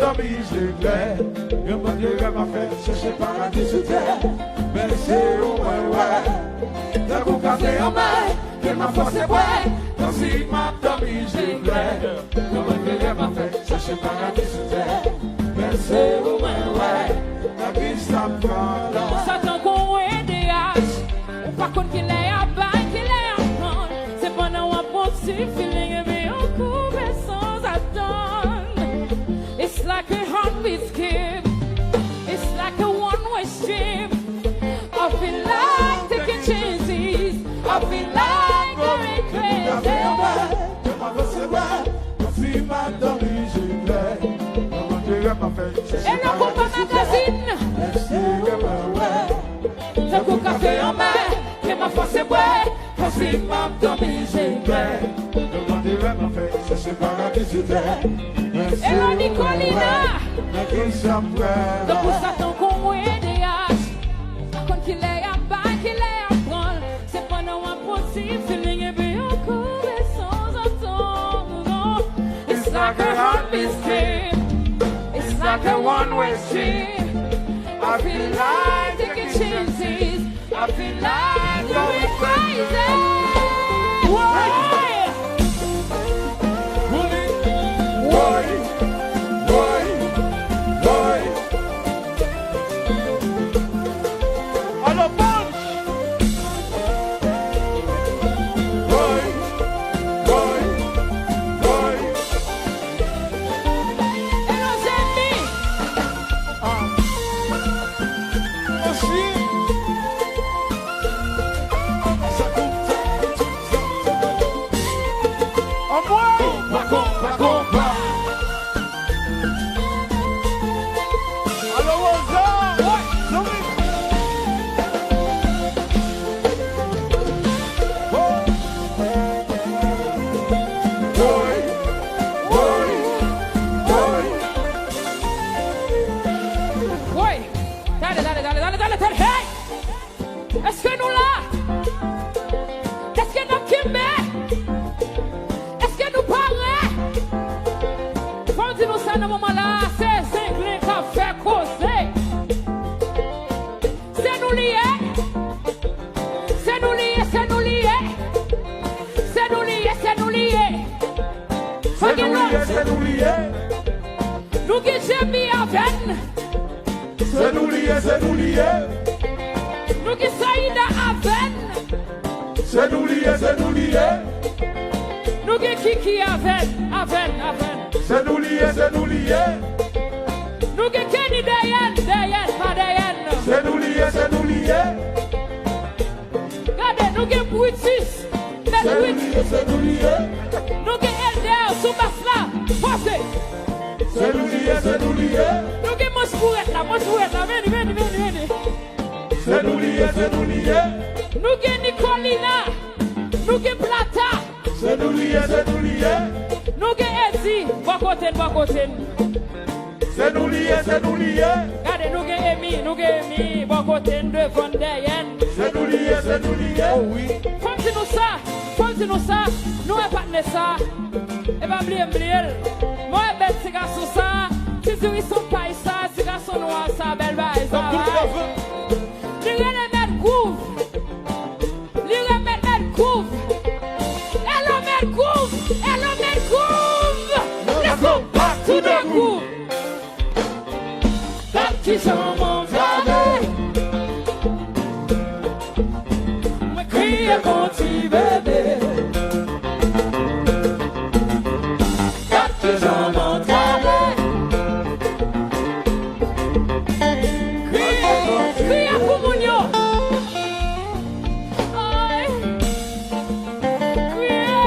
Mize klè, yon bann de rèv a fè, chèche paradi sou tè. Men se ou mwen wè, tankou kafe anmè, ke m ap fòse bwè. Kòmsi m ap dòmi je klè, yon bann de rèv a fè, chèche paradi sou tè. Men se ou mwen wè, nan Kris m ap pran lè. Sa tankou yon E D H, ou pa konn kilè y ap bay, kilè y ap pran. Se pandan w ap pran ti feeling, epi yon koupe sanzatann. It's like a heartbeat skip. It's like a one-way stream. I feel like taking chances. I feel like going crazy. E nan Konpa Magazine. Tankou kafe anmè, ke m ap fòse bwè. Kòmsi m ap dòmi je klè. Yon bann de rèv a fè, chèche paradi sou tè. Hello Nicolina. Nan Kris m ap pran lè. Tankou sa tankou yon E D H. Pa konn kilè y ap bay, kilè y ap pran. Se pandan w ap pran ti feeling, epi yon koupe sanzatann. It's like a heartbeat skip. It's like a one-way street. I feel like taking chances. I feel like going crazy. Woy! Woy! Woy! Woy! Alò, punch! Woy! Woy! Woy! Hello, Zenny! Ah. Osi. Anmwey! Konpa, konpa, konpa. Alo, Rosa! Woy! Zoubi! Woy! Woy! Woy! Woy! Woy! Tande, tande, tande, tande, tande, tande, hey! Èske nou la? Èske n ap kenbe? Èske nou pare? Fò m di nou sa nan moman la, se Zenglen k ap fè koze. Se nou li ye. Se nou li ye, se nou li ye. Se nou li ye, se nou li ye. Pa gen lòt. Se nou li ye, se nou li ye. Nou gen Jemmy avè n. Se nou li ye, se nou li ye. Nou gen Saïda avè n. Se nou li ye, se nou li ye. Nou gen Kiki avè n, avè n, avè n. Se nou li ye, se nou li ye. Nou gen Kenny dèyè n, dèyè n, pa dèyè n. Se nou li ye, se nou li ye. Gade, nou gen Brutus, Mèt Wit. Se nou li ye, se nou li ye. Nou gen Elder sou bas la, poze. Se nou li ye, se nou li ye. Nou gen Manch Bourèt la, Manch Bourèt la, vini, vini, vini, vini. Se nou li ye, se nou li ye. Nou gen Nicolina, nou gen Plata. Se nou li ye, se nou li ye. Nou gen Eddy, bò kote n, bò kote n. Se nou li ye, se nou li ye. Gade, nou gen Emi, nou gen Emi, bò kote n, devan n, dèyè n. Se nou li ye, se nou li ye. Oh wi. Fò m di nou sa, fò m di nou sa, nou wè patnè sa. E pa bliye m bliye l. Mwen wè bèl ti gason sa, ti diri sou pay sa, ti gason nwa sa, bèl bagay sa. Tankou kòve. Li rele Mèt Gwouv. Li remèt Mèt Gwouv. Hello Mèt Gwouv. Hello Mèt Gwouv. Let's go back to the groove. Gad kijan m antrave. Mwen kriye kon ti bebe. Gad kijan m antrave. Kriye, kriye pou moun yo. Ay. Kriye.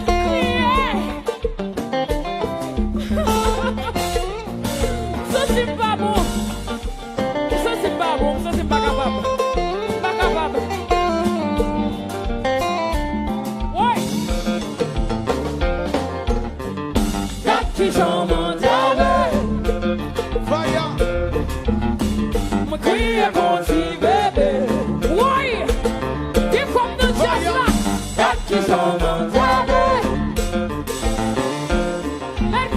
Kriye. Santi m pa bon. M santi m pa bon, m santi m pa kapab. M pa kapab. Woy! Gad kijan m antrave. Fire! M kriye kon ti bebe. Woy! Gen kòb nan djaz la. Gad kijan m antrave. Mèt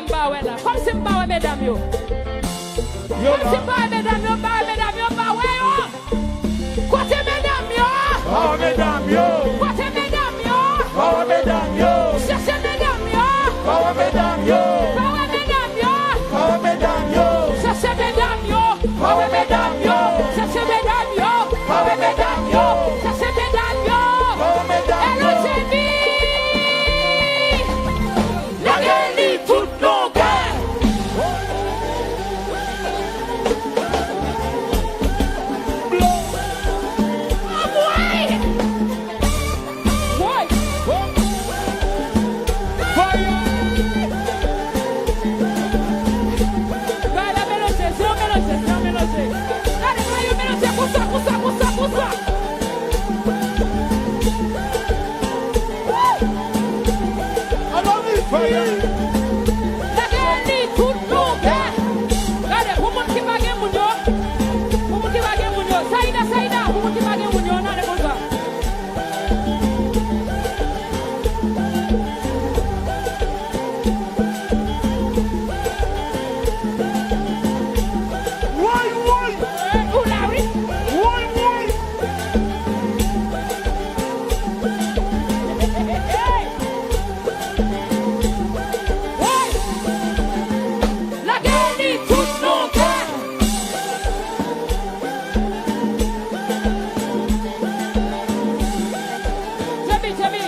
M pa wè la. Kòmsi m pa wè medam yo. Kòmsi m pa wè medam yo, m pa wè medam yo, m pa wè yo. Kote medam yo? Pa wè medam yo. Kote medam yo? Pa wè medam yo. Chèche medam yo. Pa wè medam yo. Pa wè medam yo. Pa wè medam yo. Chèche medam yo. Pa wè medam yo. Chèche medam yo. Pa wè medam yo. Chèche medam yo. Pa wè medam yo. Elojemi. Lage li tout longè. Anmwey! Woy! Fire! Gade, melange, zye melange, zye melange. Gade, gade, melange, konsa, konsa, konsa, konsa. Woo! Ann anvi fè. Lage li tout longè. Gade, pou moun ki pa gen moun yo. Pou moun ki pa gen moun yo. Saïda, Saïda, pou moun ki pa gen moun yo, ann ale konsa. Woy, woy! Ou la, wi. Woy, woy! Hey! Hey! Lage li tout longè. Jemi, Jemi.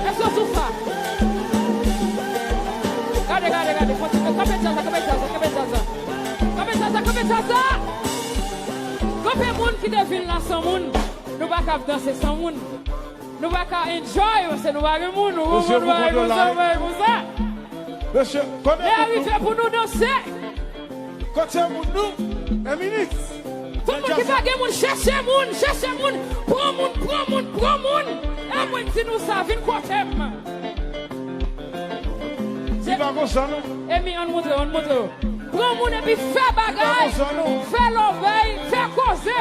Èske w sou sa? Gade, gade, gade. Kontinye. Kanpe djaz la, kanpe djaz la, kanpe djaz la. Kanpe djaz la, kanpe djaz la. Kanpe moun ki te vin la san moun. Nou pa ka ap danse san moun. Nou pa ka enjoy, paske nou pa gen moun. Nou pa gen moun, nou pa gen moun, nou pa gen moun, nou pa gen moun. Mesye, kote moun nou? Lè a rive pou nou danse. Kote moun nou? Yon minit. Pou moun ki pa gen moun, chèche moun, chèche moun. Pran moun, pran moun, pran moun. E mwen di nou sa, vin kote m. Li pa konsa, non. Emi, ann montre, ann montre. Pran moun epi fè bagay. Li pa konsa, non. Fè lòbèy, fè koze.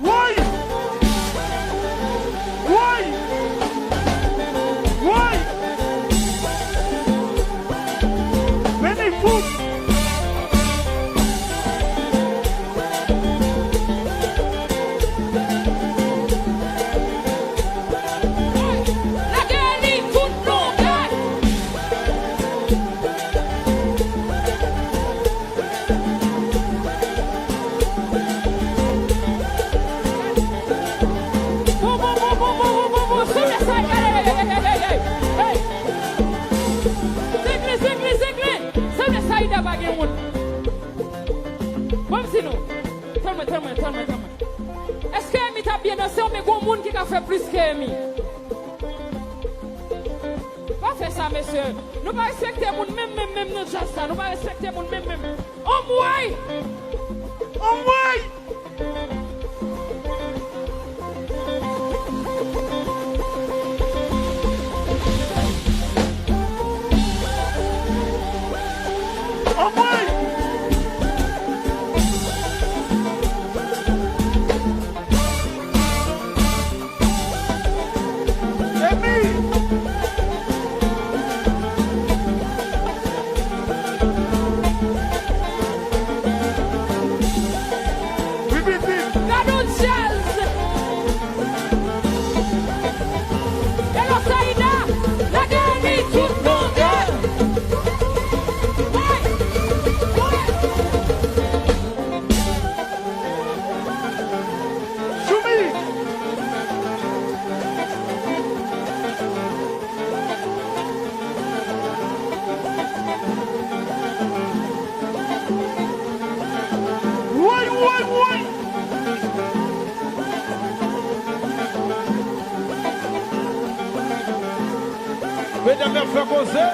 Woy! Woy! Woy! Men li fout! Lage li tout longè. Bon, bon, bon, bon, bon, bon, bon, bon. Sanble sa, hey, hey, hey, hey, hey, hey. Zenglen, zenglen, zenglen. Sanble Saïda pa gen moun. Bon, m di nou. Tann mwen, tann mwen, tann mwen, tann mwen. Èske Emi t ap byen danse oubyen gon moun ki ka fè plis ke Emi? Pa fè sa, mesye. Nou pa respekte moun menm, menm, menm nan djaz sa. Nou pa respekte moun menm, menm. Anmwey! Anmwey! Anmwey! Emi! Wi, pitit! Gade yon djaz! Hello, Saïda! Lage li tout longè! Woy! Woy! Choumi! Woy, woy, woy! Medam y ap fè koze.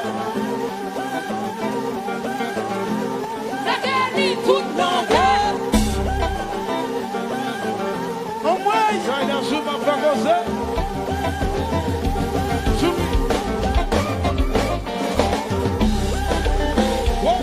Lage li tout longè. Anmwey! Jayda Zuma fè koze. Zumi. Wow.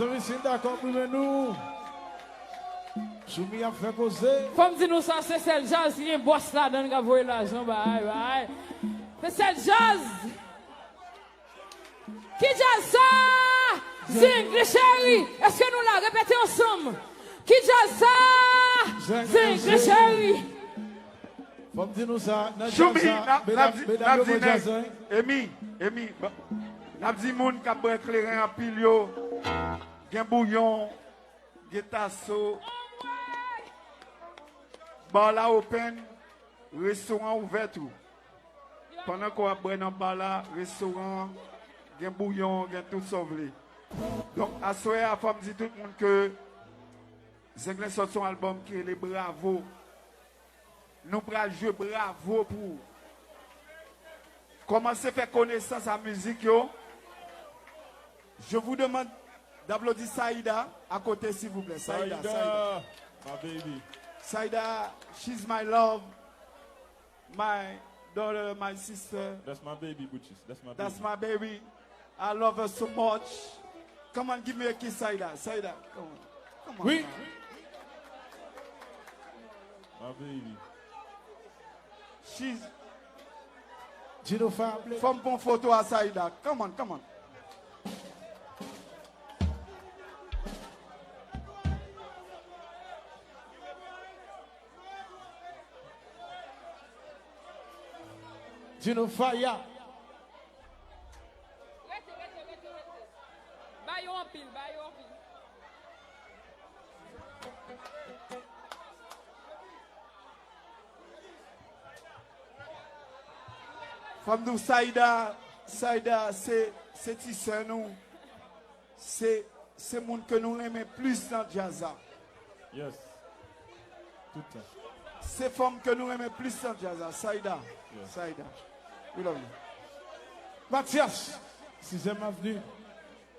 Mezanmi, si n dakò, primen nou. Choumi ap fè koze. Fò m di nou sa, se sèl djaz ki gen bòs ladan l k ap voye lajan bay, bay. Se sèl djaz. Ki djaz sa? Zenglen cheri. Èske nou la? Repete ansanm. Ki djaz sa? Zenglen cheri. Fò m di nou sa, nan djaz Choumi, sa, n ap, n ap medam, di, n ap medam yo di pran nèg, djaz la, wi. Emi, Emi, ba, n ap di moun k ap bwè kleren anpil yo, gen bouyon, gen taso, ba la open, restoran ouvè tou. Pandan ke w ap bwè nan ba la, restoran, gen bouyon, gen tout sa w vle. Donk, aswè a, fò m di tout moun ke Zenglen sot sou yon albòm ki rele Bravo. Nou pral jwe Bravo pou ou. Kòmanse fè konesans a mizik yo. Je vous demande d'applaudir Saïda à côté, s'il vous plaît. Saïda, Saïda, Saïda. My baby. Saïda, she's my love, my daughter, my sister. That's my baby, Bouchis. That's my baby. That's my baby. I love her so much. Come on, give me a kiss, Saïda. Saïda, come on. Come on, oui, man. My baby. She's Gino Fire Play. Fò m pran foto a Saïda. Come on, come on. Gino Fire. Rete, rete, rete, rete. Ba yo anpil, ba yo anpil. Fò m di w, Saïda, Saïda, se, se ti sè nou. Se, se moun ke nou renmen plis nan djaz la. Yes. Tout tan. Se fanm ke nou renmen plis nan djaz la. Saïda. Yeah. Saïda. We love you. Mathias, sizyèm Avni,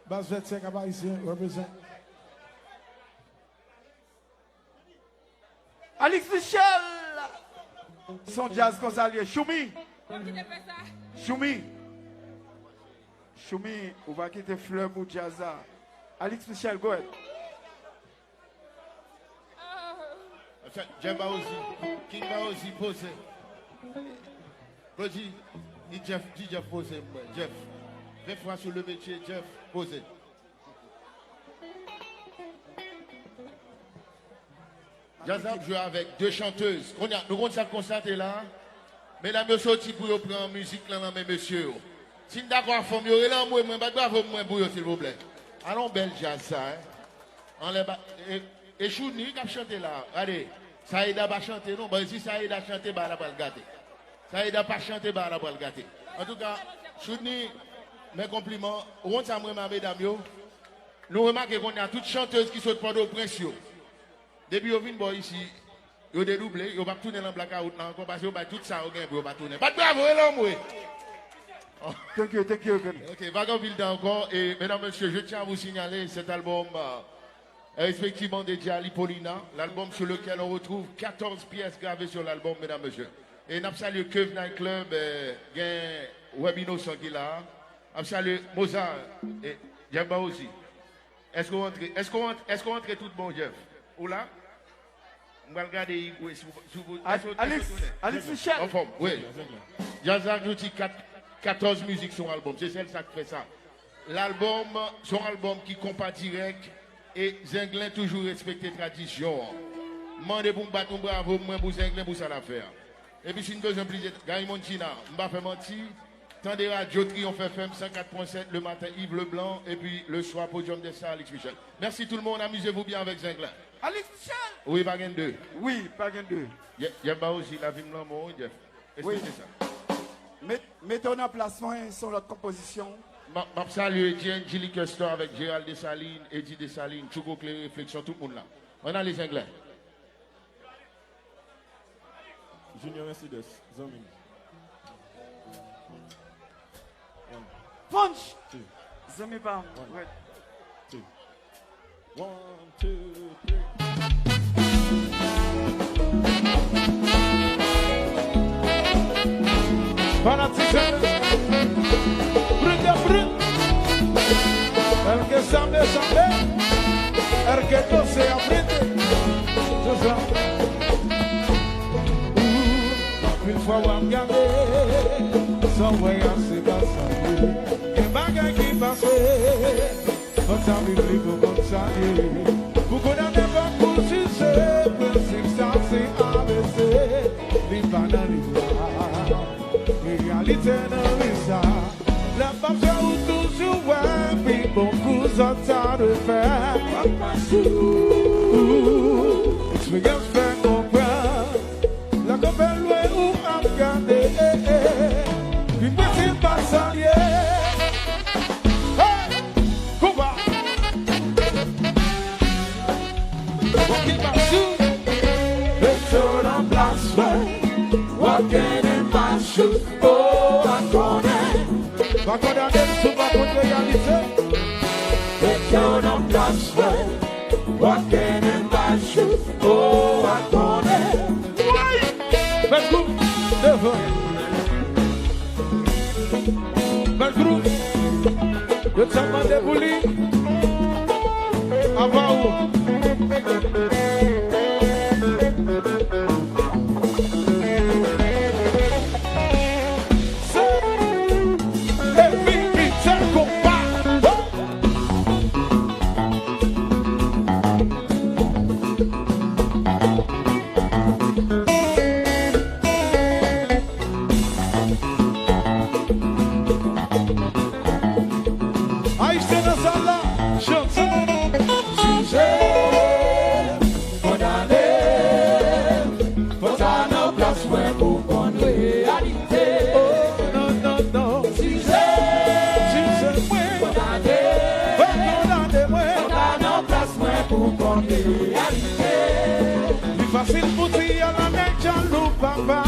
Baz vèt sèk ap Ayisyen, represent. Alix Michel! Se yon djaz konsa l ye. Choumi! Choumi! Choumi, ou pa kite flè pou djaz la. Alix Michel, go ahead. Jeff Baozi, King Baozi, poze. Claudy, di Jeff, di Jeff poze, mwen. Jeff, vingt fois sur le métier, Jeff, poze. Jazz ap jwe avèk de chantèz. Kounye a, nou konn sa k konstate la. Medam yo soti pou yo pran mizik lan nan men mesye yo. Si n dakò ak fanm yo, rele anmwe mwen, bat bravo mwen pou yo, silvouplè. Alon bèl jazz sa, en. Anlè ba, e, e Chouni k ap chante la. Gade, Saïda pa chante non. Bon, si Saïda chante, bagay la pral gate. Saïda pa chante, bagay la pral gate. Antouka, Chouni, mes compliments. Ou konn sa m renmen a medam yo? Nou remake kounye a, tout chantèz ki sot Pòtoprens yo, depi yo vin bò isi, yo dedouble, yo p ap tounen nan blakawout la ankò, paske yo bay tout sa yo gen pou yo pa tounen. Bat bravo, rele anmwe. Thank you, thank you, Kevin. Ok, pa gen anpil tan ankò. Et mesdames, messieurs, je tiens à vous signaler cet album, euh, est respectivement dédié à Lipolina, l'album sur lequel on retrouve quatorze pièces gravées sur l'album, mesdames, messieurs. Et n ap salye Kev Night Club, euh, gen Web Innocent ki la. N ap salye Mozart, et Jeff Baozi. Èske w antre? Èske w ant-, èske w antre tout bon, Jeff? Ou la? M pral gade Igwe si w, si w, Al-, èske w, èske w Alix, tounen? Alix Michel. Anfòm, wi. Jazz ak Jouti, kat, katòz mizik sou yon albòm. Se sèl sa k fè sa. Lalbòm, se yon albòm ki konpa dirèk e Zenglen toujou respekte tradisyon an. M mande pou m bat yon bravo mwen pou Zenglen pou sa l ap fè a. Epi si n bezwen plis detay, Gary Moncina, m pa fè manti, tande radyo Triomphe F M san kat pwen sèt le maten, Yves Leblanc, epi le swa, Podium des Stars, Alix Michel. Merci tout le monde, amusez-vous bien avec Zenglen. Alix Michel! Wi, pa gen de. Wi, pa gen de. Ye-, Jeff Baozi, lavi m lanmò w, Jeff. Wi. Respekte sa. Met, mete w nan plas mwen, se yon lòt konpozisyon. M ap, m ap salye D J Angelique Store avèk Gérald Dessalines, Eddy Dessalines, Tchouko Klere, Refleksyon, tout moun la. Ann ale Zenglen. Junior Mercedes, zanmi m. One, Punch! Two. Zanmi pa m. One, two. One, two, three. Fanatik, brut de brut. Èl ke sanbe, sanbe. Danse ap rete. Se sa. Ou, anpil fwa w ap gade, sa w wè a se pa sa l ye. Gen bagay ki pase, fò sa biblik ou konn sa l ye. Pou kondane fòk ou jije, prensip sa se A B C, li pa nan liv la. Reyalite nan vi sa. Lè m ap fè ou toujou wè pi bon kou zòt sa dwe fè. Ou, eksperyans fè konprann. Lè kanpe lwen ou ap gade, eh, eh. Pi piti pa sa l ye. Hey! Konba! Walking back to. Mete w nan plas mwen. Walking in my shoes. Oh, I konnen. Pa kondane m si w pa konn reyalite. Mete w nan plas mwen. Walking in my shoes. Oh, I konnen. Mèt Group, devan. Mèt Group, yo t ap mande pou li. Apa ou. Se epi ki fè konpa. Ayisyen nan sal la, chante. Jije, kondane, fò sa nan plas mwen pou konn reyalite. Oh, non, non, non. Jije, jije mwen, kondane, fò kondane mwen, fò sa nan plas mwen pou konn reyalite. Li fasil pou di a la nèg jalou papa.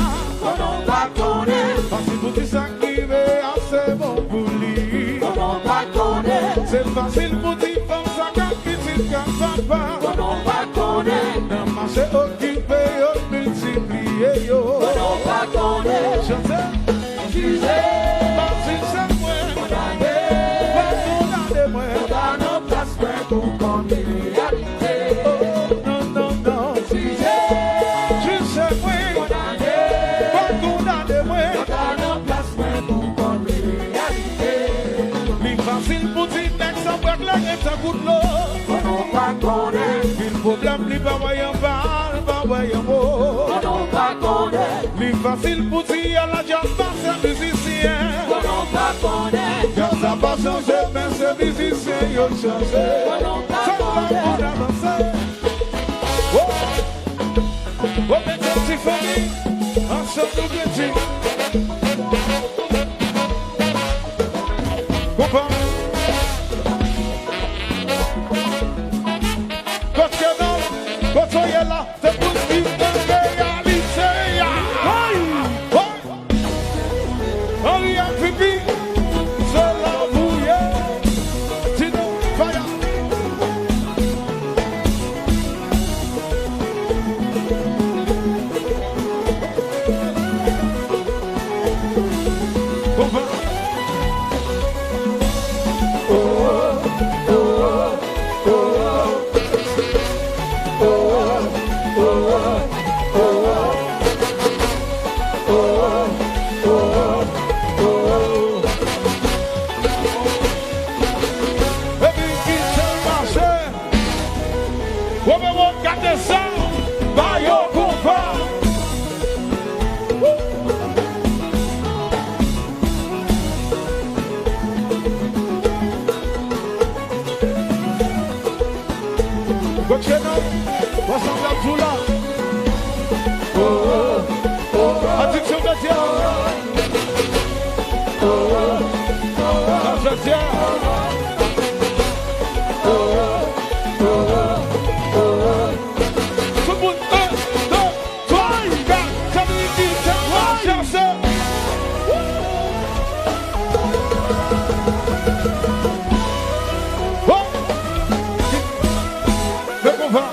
Konnen w pa konnen. Fasil pou di sa k rive a se bon pou li. Konnen w pa konnen. Se fasil pou di fanm sa k ap pitit k ap papa. Konnen w pa konnen. Nan mache okipe yo miltipliye yo. Konnen w pa konnen. Chante. Jije, pa jije mwen, kondane, pa kondane mwen, pa nan plas mwen pou konn reyalite. Oh, non, non, non. Jije, jije mwen, kondane, pa kondane mwen, pa nan plas mwen pou konn reyalite. Li fasil pou di nèg san prèk lage tankou dlo. Konnen w pa konnen. Pil pwoblèm li pa wè anba l, pa wè anwo. Konnen w pa konnen. Li fasil pou di a la djaz pa se mizisyen. Konnen w pa konnen. Djaz la pa chanje, men se mizisyen yo chanje. Konnen w pa konnen. Sa la moun avanse. Oh! Oh, mete ti fanmi, ansanm nou grandi. Konpa. Kote non, kote w ye la, se pou di nan reyalite a. Woy! Woy! Henry M V P, se la pou ye. Di nou, faya. Konpa. Epi ki jan mache. Romero, gade sa, ba yo konpa. Gòtche non, ansanm n ap jou la. Oh, oh, oh, oh. Adiksyon Fètyè. Oh, oh, oh, oh. Sa Fètyè. Oh, oh, oh, oh, oh. Tout moun, un, deux, trois, quatre, sa vle di se twa chèche. Oh! Fè konpa.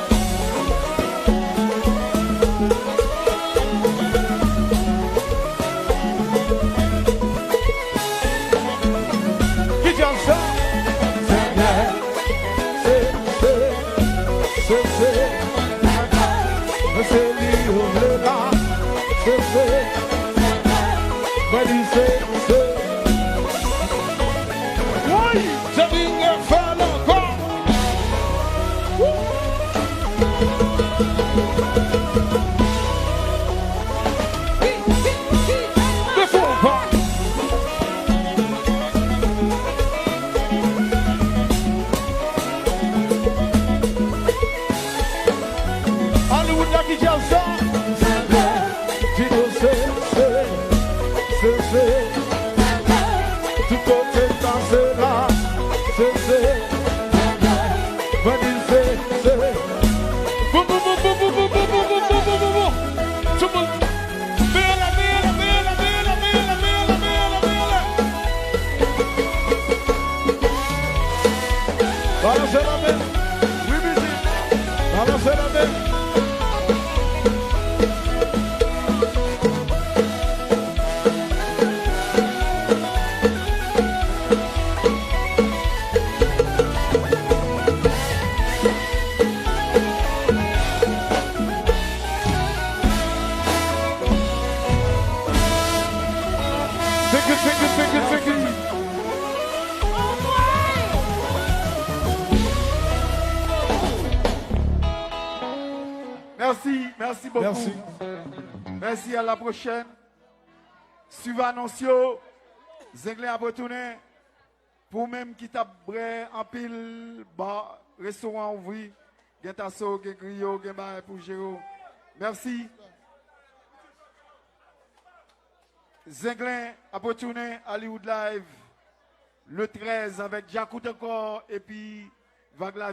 Ki djaz sa? Zèbinye fè l ankò. Defo pa. Hollywood la ki djaz sa. Di nou se, se, se, se. Tout kote sa se la. Se, se. Mwen di se, se. Boum, boum, boum. Tout moun. Mele, mele, mele. Balanse la men. Wi, mizik. Balanse la men. Thank you, thank you, thank you, thank you. Mèsi, mèsi bokou. Mèsi. Mèsi, à la prochaine. Swiv anons yo. Zenglen ap retounen. Pou ou menm ki t ap bwè anpil, ba, restoran ouvri. Gen taso, gen griyo, gen bagay pou jere w. Mèsi. Zenglen ap retounen Hollywood Live le trèz avèk Djakout ankò epi Vag Lavi.